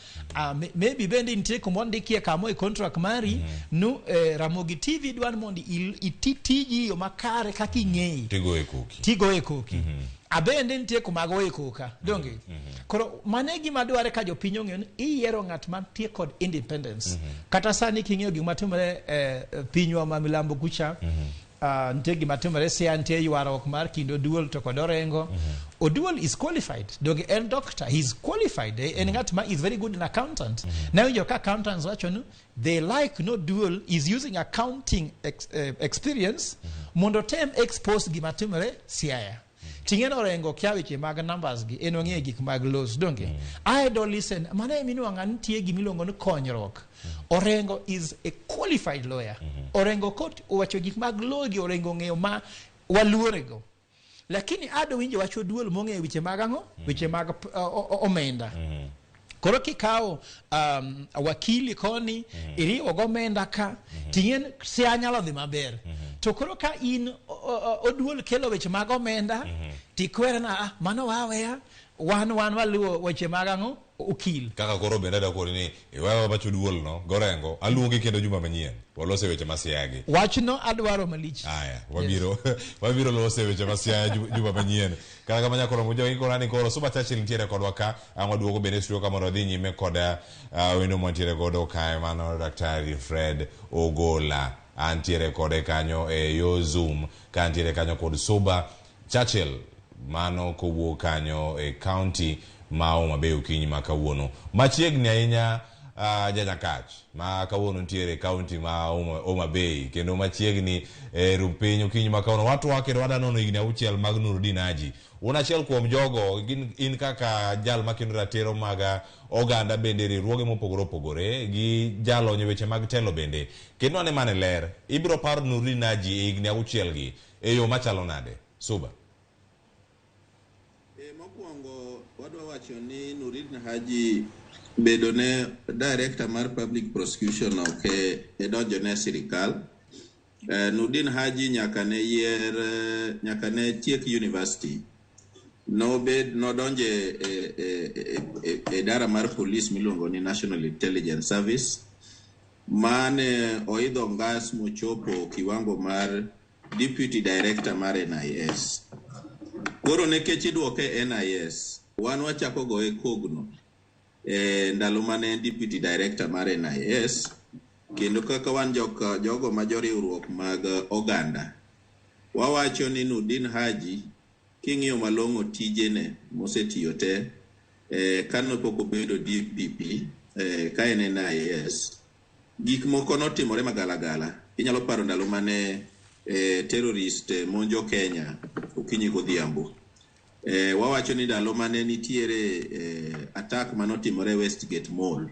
maybe bende nitie kuma ondikie kamo e contract mari no, Ramogi TV dwa ni mondo iti tiji e yo makare kaka ing'eye. Tigoye koki. Tigoye koki. Abende nitie kuma goye koka, donge? Koro mano e gima dware ka jopiny ong'eyo ni iyiero ng'at mantie kod independence. Kata sani king'iyo gima timore pinywa ma milambo kucha, nitie gima timore Siaya, nitie ywaruok mar kind Oduol to kod Orengo. Oduol is qualified, donge? En doctor, he is qualified, en ng'at ma is very good in accountant. Nawinjo ka accountants wacho ni they like no Duol is using accounting experience mondo tem expose gima timore Siaya. Ting'e ni Orengo kia weche mag numbers gi, en ong'eyo gik mag laws, donge? I don't listen. Mano eminuang'a nitie gimiluongo ni konyruok. Orengo is a qualified lawyer. Orengo kot owacho gik mag law gi, Orengo ong'eyo ma waluorego, lakini ado winjo wach Oduol mong'eyo weche mag ang'o, weche mag omenda. Koro kikawo wakili koni, iriwo gomenda ka, ting'en Siaya nyalo dhi maber. To koro ka in Oduol kelo weche mag omenda, tikwere na, ah, mano waweya wan waluwo weche mag ang'o, okil. Kaka koro bende adwa koni ni iwewa pacho duol no gorengo aluongi kendo juma manyien walose weche ma Siaya gi. Wachno adwaro malich. Aya, wabiro lose weche ma Siaya juma manyien. Kata kamano nyakoro mojo ikora ni koro Suba Churchill nitiere kodwa ka, ang' waduogo bende e studio ka mondo wadhi nyime kod wendo mwantiere godo kae, mano Daktari Fred Ogola. Antiere kode kanyo e yo Zoom, ka antiere kanyo kod Suba Churchill, mano kowuok kanyo e county ma Homa Bay okinyi ma kawuono. Machiegni ahinya, janyakach ma kawuono nitiere e county ma Homa Bay kendo machiegni e rum piny okinyi ma kawuono watwa kendo wadwa nono higni 6 mag Nurdin Haji. Un achiel kuom jogo gin, in kaka jal makendo ratiro mag oganda bende riwruoge mopogore opogore gi jalony e weche mag telo bende kendo ane mane ler ibiro paro Nurdin Haji e higni 6 gi e yo machalo nade, Suba? Mokwongo wadwa wacho ni Nurdin Haji bedo ne director mar public prosecution ok e donjo ne sirikal. Nurdin Haji nyaka ne yier, nyaka ne tiek university. Nobed nodonje e idara mar police miluongo ni National Intelligence Service, mane oidho ngas mochopo kiwango mar deputy director mar NIS. Koro nikech idwoke NIS, wan wachako goye kogno. ndalo mane en deputy director mar NIS, kendo kaka wan jogo ma joriwruok mag oganda, wawacho ni Nurdin Haji king'iyo malong'o tijene mosetiyo te kane pok obedo DPP, ka en NIS, gik moko notimore magalagala. Inyalo paro ndalo mane terrorist monjo Kenya okinyi godhiambo. Wawacho ni ndalo mane nitiere attack manotimore Westgate Mall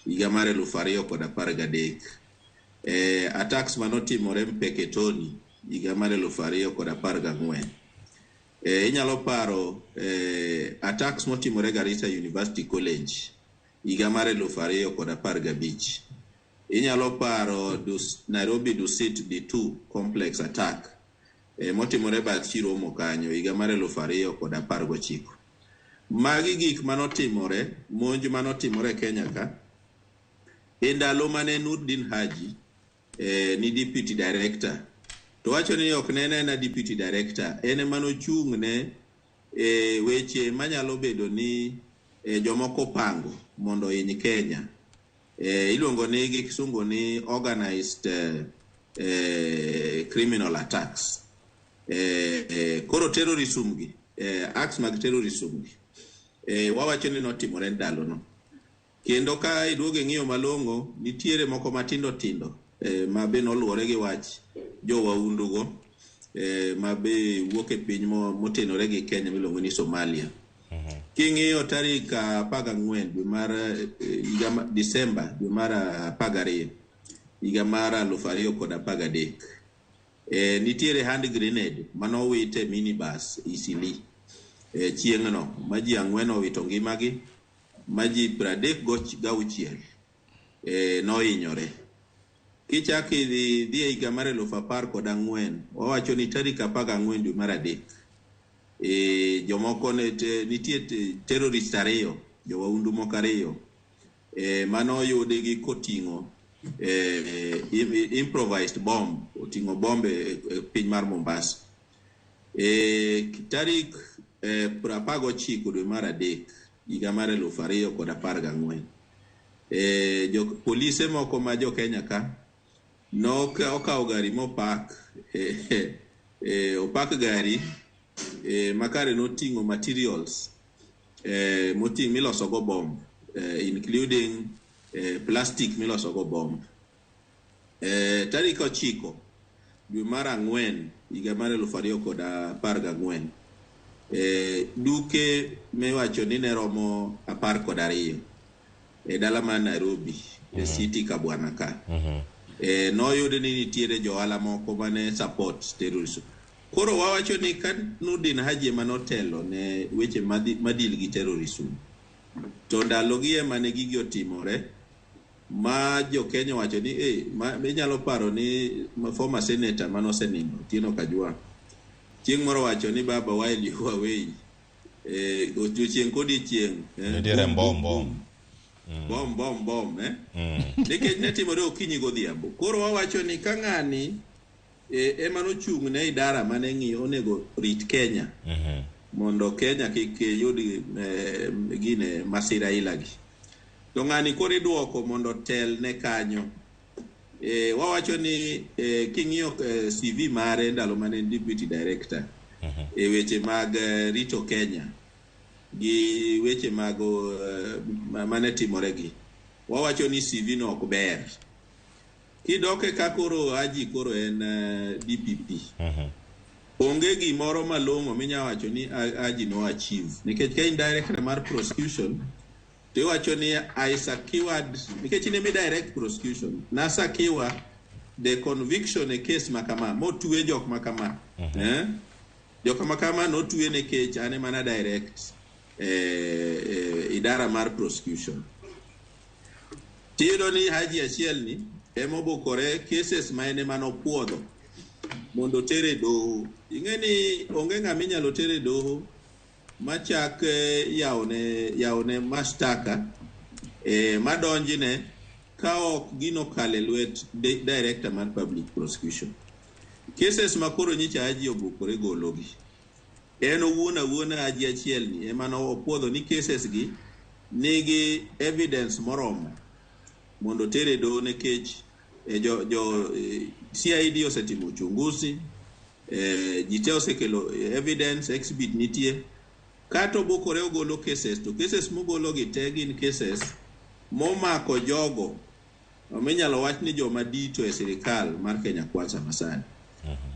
higa mar 2013. Attacks manotimore Mpeketoni higa mar 2014. Inyalo paro attacks motimore Garissa University College higa mar 2015. Inyalo paro Nairobi Dusit D2 complex attack motimore bath Chiromo kanyo higa mar 2019. Magi gik manotimore, monj manotimore Kenya ka e ndalo mane Nurdin Haji ni deputy director. To wacho ni ok ne en ena deputy director, en ema nochung' ne weche manyalo bedo ni jomoko pango mondo ohiny Kenya. Iluongo ni gi kisungu ni organized criminal attacks. Koro terrorism gi, acts mag terrorism gi, wawacho ni notimore ndalono. Kendo ka iduogo ing'iyo malong'o, nitiere moko matindo tindo ma be noluwore gi wach jowaundu go, ma be wuok e piny motenore gi Kenya miluongo ni Somalia. King'iyo tarik 14 dwe mar higa Disemba dwe mar 12 higa mar 2013, nitiere hand grenade manowit e minibus Eastleigh chieng'no ma ji 4 owito ngimagi, ma ji 36 nohinyore. Kichak idhi e higa mar 2014, wawacho ni tarik 14 dwe mar 3, jomoko ne nitie terrorist 2, jowaundu moko 2, manoyudi gi koting'o improvised bomb, oting'o bomb e piny mar Mombasa. Tarik 19 dwe mar 3 higa mar 2014, jo polise moko ma jo Kenya ka okawo gari mopak, opak gari makare noting'o materials moting' milosogo bomb, including plastic milosogo bomb. Tarik 9 dwe mar 4 higa mar 2014, duke miwacho ni ne romo 12 e dala mar Nairobi, e city Kabwana ka. Noyud ni nitiere johala moko mane support terrorism. Koro wawacho ni ka Nurdin Haji ema notelo ne weche madil gi terrorism, to ndalogi ema ne gigi otimore ma jo Kenya wacho ni inyalo paro ni former senator manosenindo Otieno Kajwang' chieng' moro wacho ni baba while you were away, odiochieng' kodiochieng', nitiere mbom mbom bom bom bom, nikech ne timore okinyi godhiambo. Koro wawacho ni ka ng'ani ema nochung' ne idara mane ng'iyo onego rit Kenya mondo Kenya kik yud gine masira ilagi, to ng'ani koro iduoko mondo tel ne kanyo. Wawacho ni king'iyo CV mare ndalo mane en deputy director e weche mag rito Kenya gi weche mag mane timore gi, wawacho ni CV no ok ber. Kidok e ka koro Haji koro en DPP, onge gimoro malong'o minya wacho ni Haji no achieve, nikech ka in director mar prosecution to iwacho ni I secured, nikech in ema direct prosecution, na secure the conviction e case makama motwe jok makama, jok makama notwe nikech an ema na direct idara mar prosecution. Tiyudo ni Haji achiel ni ema obukore cases ma en ema nopuodho mondo oter e doho. Ing'e ni onge ng'ama inyalo ter e doho machak yawone mashtaka madonjne ka ok gino kale lwet director mar public prosecution. Cases ma koro nyicha Haji obukore gologi, en owuon awuona Haji achiel ni ema nopuodho ni cases gi nigi evidence moromo mondo tere doho nikech jo CID osetimo uchunguzi, ji te osekelo evidence, exhibit nitie. Kata obokore ogolo cases, to cases mogolo gi te gin cases momako jogo minyalo wach ni joma dito e sirikal mar Kenya Kwanza masani.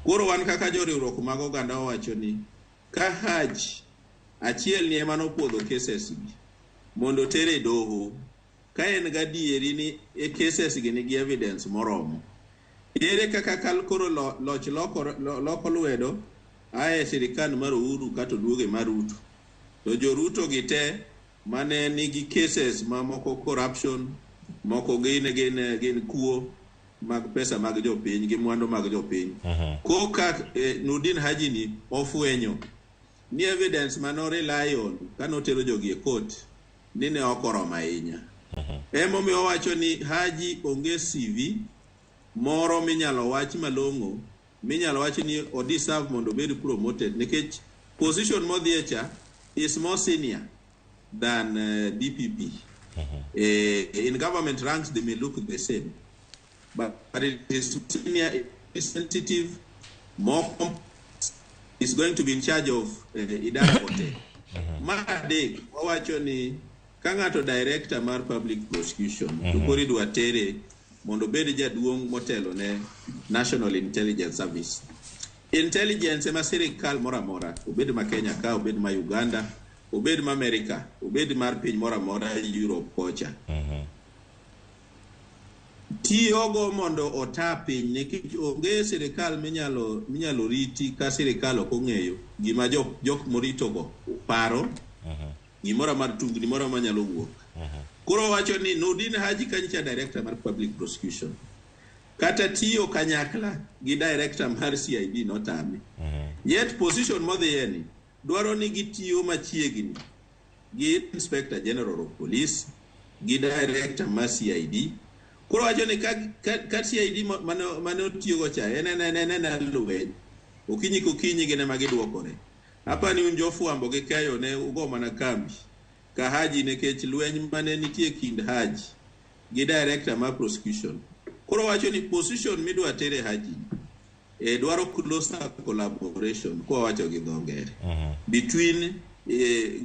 Koro wan kaka joriwruok mag oganda wawacho ni ka Haji achiel ni ema nopuodho cases gi mondo tere doho, ka en gadieri ni e cases gi nigi evidence moromo, ere kaka kal koro loch loko lwedo ae sirikal mar Uhuru kato duoge mar Ruto, to jo Ruto gi te mane nigi cases mamoko corruption, moko gin kuo mag pesa mag jopiny gi mwandu mag jopiny. Koka Nurdin Haji ni ofwenyo ni evidence mano rely on kanotero jogi e court ni ne ok oromo ahinya. Emomiyo owacho ni Haji onge CV moro minyalo wach malong'o, minyalo wach ni o deserve mondo obed promoted nikech position modhiye cha is more senior than DPP. In government ranks they may look the same, but it is senior, it is sensitive, more complex, is going to be in charge of idara kote. Mar adek, wawacho ni ka ng'ato director mar public prosecution to koro idwa tere mondo obed jaduong' motelo ne National Intelligence Service. Intelligence ema sirikal moro amora, obed ma Kenya ka, obed ma Uganda, obed ma America, obed mar piny moro amora Europe kocha. Tiyogo mondo ota piny nikech onge sirikal minyalo riti ka sirikal ok ong'eyo gima jok moritogo paro, gimoro mar tungni moro manyalo wuok. Koro wacho ni Nurdin Haji kanyicha director mar public prosecution, kata tiyo kanyakla gi director mar CID notame. Yet position modhiye ni dwaro ni gitiyo machiegni gi Inspector General of Police gi director mar CID. Koro wacho ni ka CID mane otiyogo cha en lweny, okinyi kokinyi gin ema giduokore. Apani un jofwambo gi keyo ne ugo mana kambi ka Haji nikech lweny mane nitie kind Haji gi director mar prosecution. Koro wacho ni position midwa tere Haji dwaro closer collaboration, kwa wacho gi dho ngere, between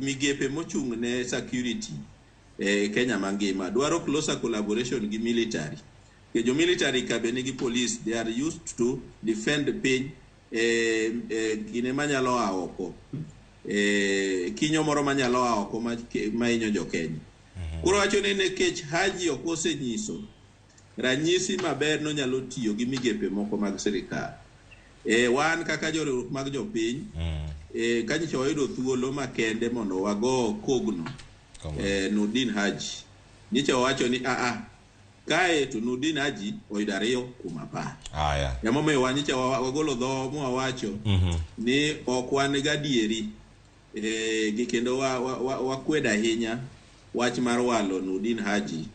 migepe mochung' ne security Kenya mangima, dwaro closer collaboration gi military. Ke jo military ka be nigi police, they are used to defend piny gine manyalo a oko, kinyo moro manyalo a oko mahinyo jo Kenya. Koro wacho ni nikech Haji ok osenyiso ranyisi maber nonyalo tiyo gi migepe moko mag sirikal. Wan kaka joriwruok mag jopiny, kanyicha wayudo thuolo makende mondo wago kogno Nurdin Haji. Nyicha wawacho ni kae to Nurdin Haji oyudo 2 kuom 10. Aya. Emomiyo wan nyicha wagolo dho mwawacho ni ok wan gadieri gi kendo wakwedo ahinya wach mar walo Nurdin Haji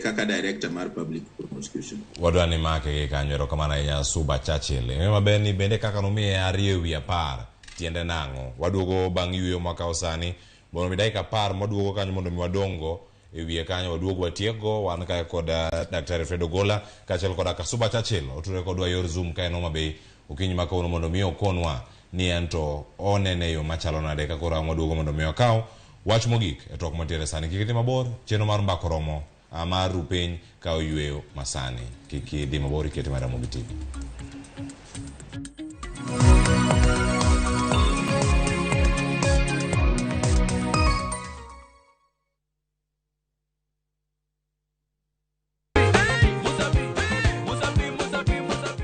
kaka director mar public prosecution. Wadwa ni make gi kanyo, erokamano ahinya Suba Churchill. Ng'eyo maber ni bende kaka nomiye 2 ewi 10 tiende nang'o? Waduogo bang' yueyo mwakawo sani mondo mi dakika 10 mwaduogo kanyo mondo mi wadongo e wiye kanyo waduog watiekgo. Wan kae kod Daktari Fred Ogola kaachiel koda Kasuba Churchill otudore kodwa yor Zoom ka en Homa Bay okinyi ma kawuono mondo mi okonwa ni en to onene yo machalo nade ka koro ang' waduogo mondo mi wakaw wach mogik e twak mantiere sani. Kik idhi mabor, chenro mar mbaka oromo mar ru piny ka oyweyo masani. Kik idhi mabor, ikete mar Ramogi TV.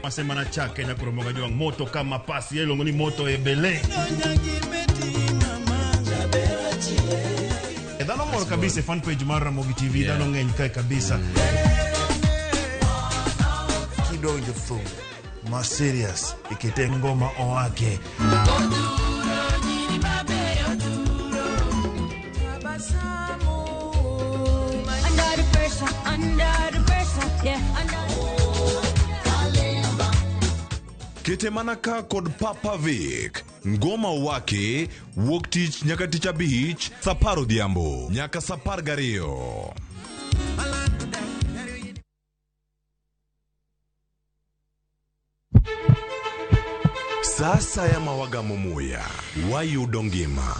Masema chake na kuromoga jwang moto kama pasi yelongo ni moto ebele. Dhano mor kabisa e fan page mar Ramogi TV, dhano ng'eny kae kabisa. Kidonjo thum ma serious ikete ngoma oake. Under the pressure, under the pressure, yeah, under. Kete mana ka kod Papa Vic. Ngoma Owaki wuok tich nyaka tich abich saa apar odhiambo nyaka saa apar gariyo. Sa asaya ma wagamo muya, wayudo ngima.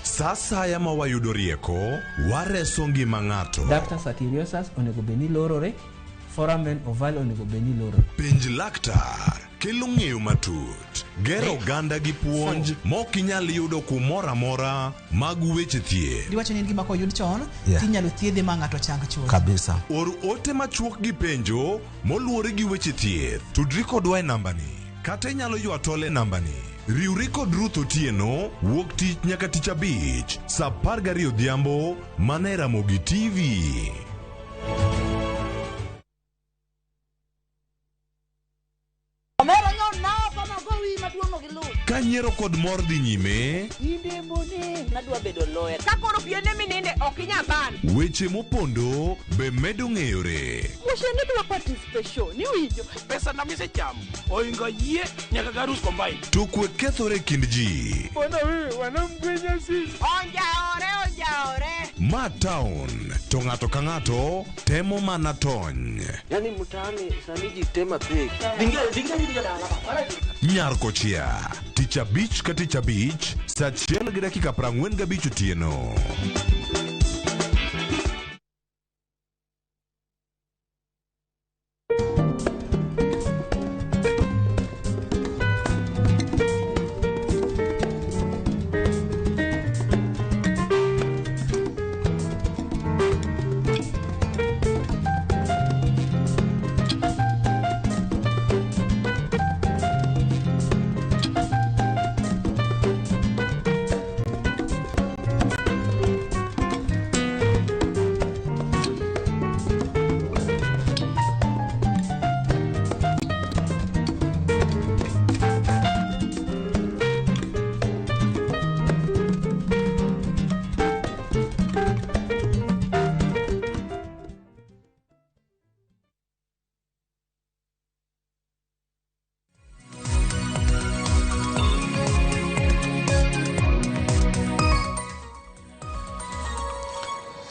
Sa asaya ma wayudo rieko, wareso ngima ng'ato. Ductus arteriosus onego bed ni lorore, foramen ovale onego bed ni lorore. Penj laktar kelo ng'eyo matut, gero oganda gi puonj mok inyal yudo kumoro amora mag weche thieth. Diwacho ni en gima koyud chon Yeah. tinyalo thiedhe ma ng'ato chang chuth. Kabisa. Or ote machuok gi penjo moluwore gi weche thieth. Tudri kodwa e nambani kata inyalo ywa tol e nambani. Riwri kod Ruth Otieno wuok tich nyaka tich abich saa 12 odhiambo mana e Ramogi TV. Omera nyo nao kama gowi maduong' no gi luth. Ka nyiero kod mor dhi nyime, Inde mone nadwa bedo lawyer. Ka koro piene mininde ok inyal ban. weche mopondo be medo ng'eyore. Wuoche ni dwa participation ni winjo. Pesa na misechamo oingo yie nyaka garus combine. To kwe kethore e kind ji. Bwana wewe wanamgwenya sisi. Onjaore onjaore. Ma town to ng'ato ka ng'ato temo mana tony. Yaani mtaani sani ji tema pek. Nyar kochia tich abich ka tich abich saa achiel gi dakika 45 otieno.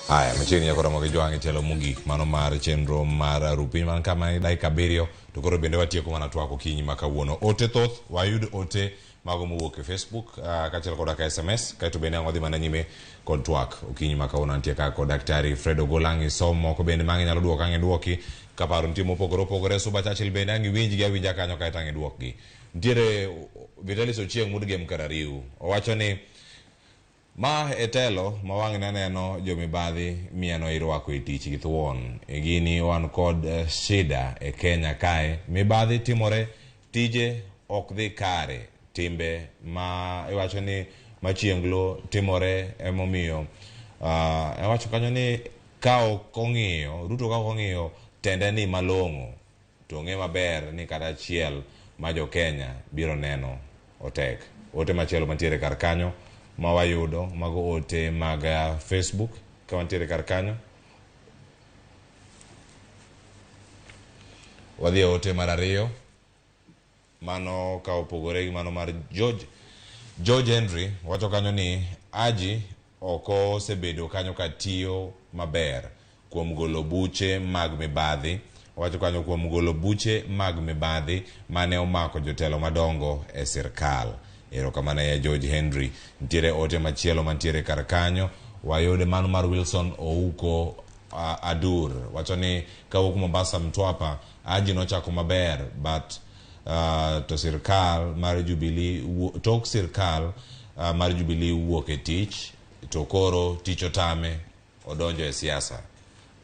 Haya, machiegni nyaka romo gi jwang' e tielo mogik mano mar chenro mar rupiny man kama dakika abiriyo to koro bende watieko mana twak okinyi ma kawuono. Ote thoth, wayud ote mago mowuok e Facebook kaachiel koda ka SMS kaeto bende ang' wadhi mana nyime kod twak okinyi ma kawuono. Antie ka kod Daktari Fred Ogola ang' isom moko bende ma ang' inyalo duoko ang' iduoki ka paro nitie mopogore opogore. Suba Churchill bende ang' iwinjgi awinja kanyo kaeto ang' iduokgi. Nitiere Vitalis Ochieng' Mudgem Karariu owacho ni ma e telo ma wang'ne aneno jomibadhi mieno irwako e tich gi thuon. E gini wan kod shida e Kenya kae. Mibadhi timore, tije ok dhi kare. Timbe ma iwacho ni machienglo timore emomiyo iwacho kanyo ni ka ok ong'iyo, Ruto ka ok ong'iyo tende ni malong'o to ong'e maber ni kata achiel ma jo Kenya biro neno otek. Ote machielo mantiere kar kanyo ma wayudo mago ote mag Facebook ka wantiere kar kanyo. Wadhi e ote mar ariyo mano ka opogore gi mano mar George Henry wacho kanyo ni Haji ok osebedo kanyo ka tiyo maber kuom golo buche mag mibadhi. Wacho kanyo kuom golo buche mag mibadhi mane omako jotelo madongo e sirkal. Erokamano ya George Henry. Nitiere ote machielo mantiere kar kanyo wayude mano mar Wilson Ouko Adur wacho ni kawuok Mombasa Mtwapa Haji nochako maber but to sirkal mar Jubilee tok sirkal mar Jubilee wuok e tich to koro tich otame odonjo e siasa.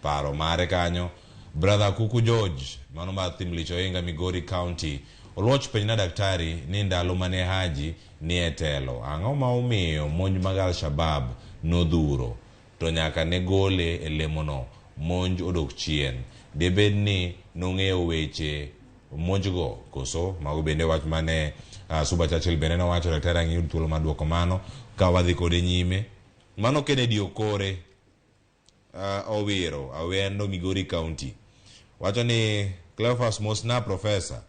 Paro mare kanyo. Brother Kuku George mano mar Thimlich Ohinga Migori County Oluoch penj na daktari ni ndalo mane Haji ni e telo ang'o ma omiyo monj mag Al-Shabaab nodhuro to nyaka ne gole e lemono monj odok chien debed ni nong'eyo weche monjgo koso? Mago bende wach mane Suba Churchill bende nowacho. Daktari ang' iyud thuolo mar duoko mano ka wadhi kode nyime. Mano Kennedy Okore Owiro Awendo Migori County wacho ni Cleophas mosna professor.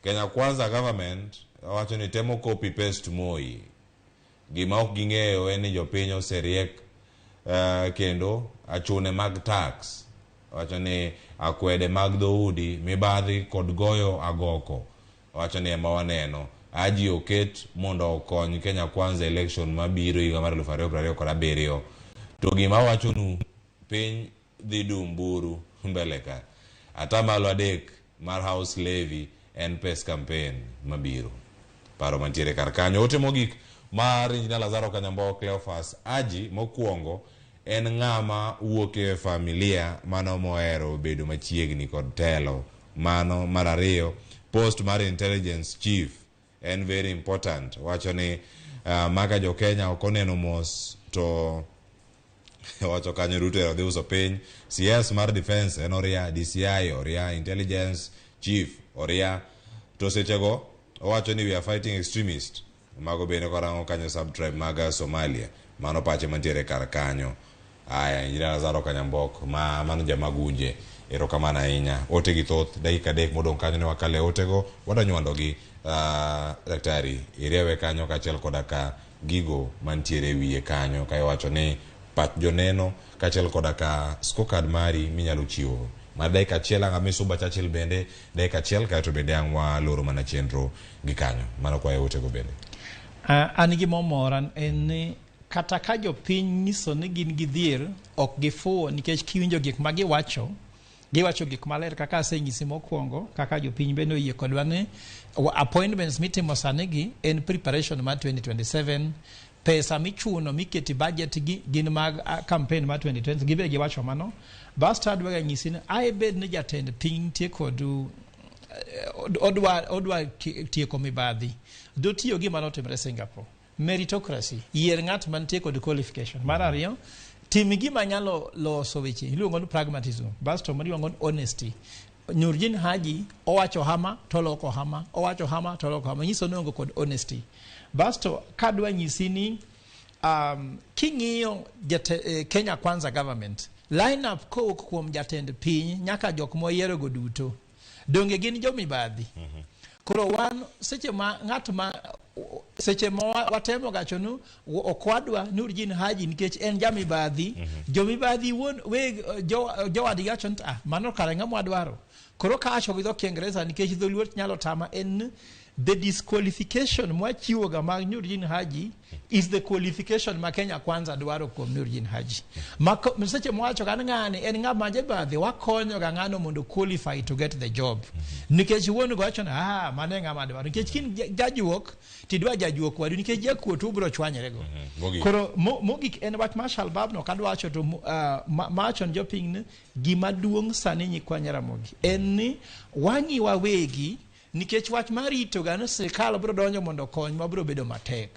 Kenya Kwanza government wacho ni temo copy paste Moi. Gima ok ging'eyo en ni jopiny oseriek kendo achune mag tax. Wacho ni akwede mag dhoudi, mibadhi kod goyo agoko. Wacho ni ema waneno. Haji oket mondo okony Kenya Kwanza election mabiro higa mar 2027. To gima wachonu, piny dhi dum buru mbele ka. 3% mar house levy en pes campaign mabiro. Paro mantiere kar kanyo. Ote mogik mar Engineer Lazaro Kanyambo Cleophas Haji mokwongo en ng'ama wuok e familia mano mohero bedo machiegni kod telo. Mano mar ariyo, post mar intelligence chief en very important. Wacho ni maka jo Kenya ok oneno mos to wacho kanyo Ruto odhi uso piny. CS mar defense en oria, DCI oria, intelligence chief oria. To sechego owacho ni we are fighting extremist. Mago bende korango kanyo sub-tribe mag Somalia. Mano pache mantiere kar kanyo. Aya, Engineer Lazaro Kanyambok, ma mano jamagunje. Erokamano ahinya. Ote gi thoth, dakika 3 modong' kanyo ne wakale otego, wadwa gi daktari iriewe kanyo kaachiel koda ka gigo mantiere wiye kanyo ka iwacho ni pach joneno kaachiel koda ka scorecard mari minyalo chiwo mar dakika achiel ang' amisuba Churchill bende dakika achiel kaeto bende ang' waloro mana chenro gi kanyo. Mano kwayo otego bende. An gima omora en ni kata ka jopiny nyiso ni gin gi dhier, ok gifuwo nikech kiwinjo gik ma giwacho, giwacho gik maler kaka asenyisi mokwongo, kaka jopiny bende oyie kodwa ni appointments mitimo sani gi en preparation mar 2027. Pesa michuno miketi budget gi gin mag campaign mar 2020. Gibe giwacho mano. Basto adwa nyisi ni ae bed ni jatend piny nitie kod odwa tieko mibadhi, dotiyo gima notimre Singapore, meritocracy. Yier ng'at mantie kod qualification. Mar ariyo, tim gima nyalo loso weche iluongo ni pragmatism. Basto mar iluongo ni honesty. Nurdin Haji owacho hama toloko hama, owacho hama toloko hama, nyiso ni onge kod honesty. Basto kadwa nyisi ni king'iyo Kenya Kwanza government line up kowuok kuom jatend piny nyaka jok moyierogo duto, donge gin jomibadhi? Koro wan seche ma ng'at ma seche ma watemo gacho ni ok wadwa Nurdin Haji nikech en jamibadhi. Jomibadhi wuon weg jowadgi wacho ni, "Ah, mano kare ng'ama wadwaro." Koro kawacho gi dho Kiingereza nikech dholuo nyalo tama en ni the disqualification mwachiwoga mag Nurdin Haji is the qualification ma Kenya Kwanza dwaro kuom Nurdin Haji. Ma seche mwawacho ga ni ng'ani en ng'ama jabadhi, wakonyo ga ng'ano mondo qualify to get the job. Nikech wuon go wacho ni, "Ah, mano e ng'ama dwaro." Nikech kin jajuok tidwa jajuok wadu nikech jakuo to ubiro chwanyre go. Mogik. Koro mogik en wach mar Shalbab no kadwa wacho to mawacho ne jopiny ni gima duong' sani nyikwa Nyaramogi en ni wang'i wawegi nikech wach mar rito ga ni sirikal biro donjo mondo okonywa biro bedo matek.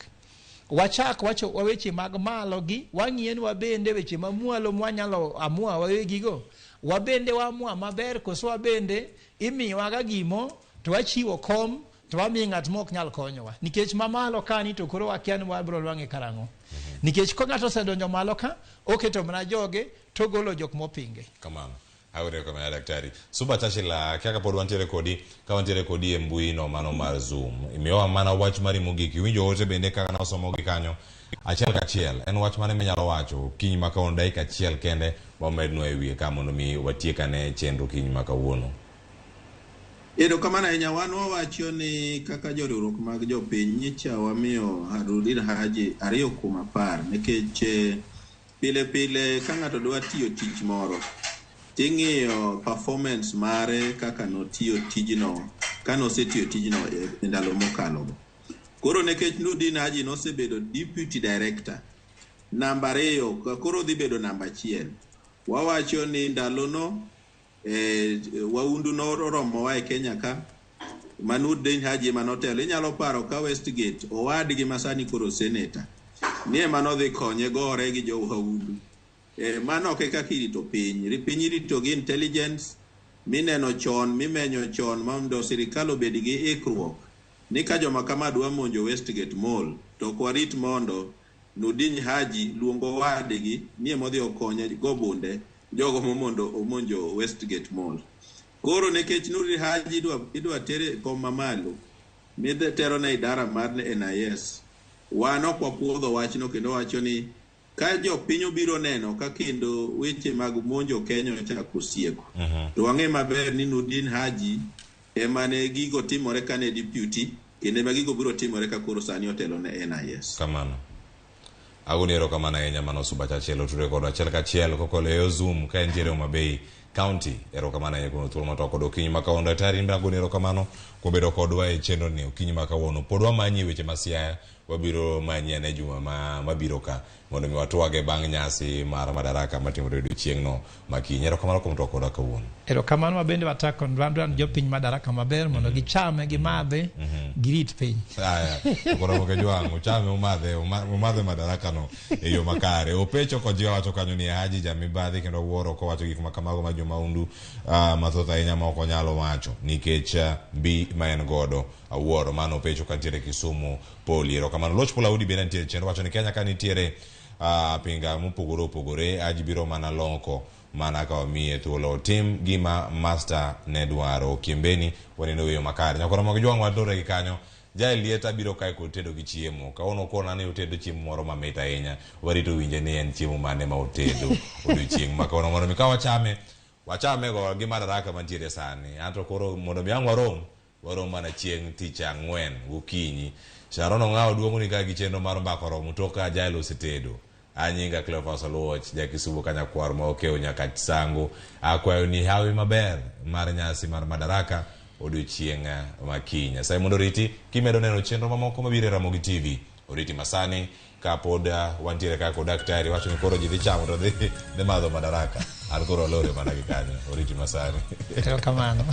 Wachak wacho weche mag malo gi wang'iye ni wabende weche mamwalo mwanyalo amua wawegi go wabende waamua maber koso wabende imiyowaga gimo to wachiwo kom to wamiyo ng'at ma ok nyal konyowa nikech mamalo kani to koro wakia ni wabiro nwang'e karang'o nikech ka ng'ato osedonjo malo ka oketo mana joge to ogolo jok mopinge. Kamano. Awinjo kamano daktari. Suba Churchill, kaka pod wantiere kodi, ka wantiere kodi e mbui no mano mar Zoom. Imiyowa mana wach mari mogik. Iwinjo ote bende kaka nasomogi kanyo. Achiel kachiel, en wach mane minyalo wacho kiny ma kawuono dakika achiel kende wamednwa e wiye ka mondo mi watiek ane chenro kiny ma kawuono. Erokamano ahinya. Wan wawacho ni kaka joriwruok mag jopiny nyicha wamiyo Nurdin Haji 2 kuom 10 nikech pile pile ka ng'ato dwa tiyo tich moro ting'iyo performance mare kaka notiyo tijno kanosetiyo tijno e ndalo mokalo go. Koro nikech Nurdin Haji nosebedo deputy director namba 2 koro dhi bedo namba 1. Wawacho ni ndalono waundu noromowa e Kenya ka ma Nurdin Haji ema notelo. Inyalo paro ka Westgate owadgi ma sani koro senator ni ema nodhi konye gore gi jo waundu. Mano ok e kaka irito piny. Piny irito gi intelligence mineno chon mimenyo chon mondo sirikal obed gi ikruok ni ka joma kama dwa monjo Westgate Mall to ok warit mondo Nurdin Haji luongo wadgi ni emodhi okonye go bunde jogo momondo omonjo Westgate Mall. Koro nikech Nurdin Haji idwa tere kom mamalo midhi tero ne idara mar NIS, wan ok wapuodho wachno kendo wacho ni ka jopiny obiro neno ka kendo weche mag monjo Kenya ochako sieko, to wang'e maber ni Nurdin Haji ema ne gigo timore kane deputy, kendo ema gigo biro timore ka koro sani otelo ne NIS. Kamano. Agoni erokamano ahinya mano Subacha achiel oture kodwa achiel kachiel kokalo e Zoom ka entiere Homa Bay County. Erokamano ahinya kuom thuolo matwak kod okinyi ma kawuono. Daktari in be agoni erokamano kuom bedo kodwa e chenro ni okinyi ma kawuono. Pod wamanyi weche ma Siaya, wabiro manyi ane juma mabiro ka mondo mi watwage bang' nyasi mar Madaraka matimore odiochieng'no ma kiny. Erokamano kuom twak kodwa kawuono. Erokamano ma bende watako wadwa jopiny Madaraka maber mondo gichame, gimadhe, girit piny. Aya, koro moke jwang' uchame umadhe Madaraka no e yo makare. Opecho kojiwa wacho kanyo ni Haji jamibadhi kendo wuoro kowacho gik ma kamago ma jomahundu mathoth ahinya ma ok onyalo wacho nikech mbi ma en godo. Awuoro mano Opecho kantiere Kisumu Poli. Erokamano. Loch Polaudi bende nitiere chenro wacho ni Kenya ka nitiere pinga mopogore opogore, Haji biro mana loko mana ka wamiye thuolo otim gima master ne dwaro. Kiembeni waneno weyo makare. Nyakoro mogo jwang' walore gi kanyo. Ja lieta biro kae kod tedo gi chiemo. Kawuono kona ni otedo chiemo moro mamit ahinya. Warito winje ni en chiemo mane ma otedo odiochieng' ma kawuono mondo mi ka wachame go gi Madaraka mantiere sani. Anto koro mondo mi ang' warom mana chieng' tich ang'wen gokinyi. Sharon Ong'awo duong'o ni ka gi chenro mar mbako romo tok ka Jael osetedo. Anyinga Cleophas Oluoch, ja Kisumu kanyakwar ma okewo nyaka Sango. Akwayo ni hawi maber mar nyasi mar Madaraka odiochieng' ma kiny. Nyasaye mondo oriti kimedo neno chenro mamoko mabiro e Ramogi TV. Oriti masani kapod wantiere kaka kod daktari wacho ni koro ji dhi chamo to dhi madho Madaraka. An koro alore mana gi kanyo. Oriti masani. Erokamano.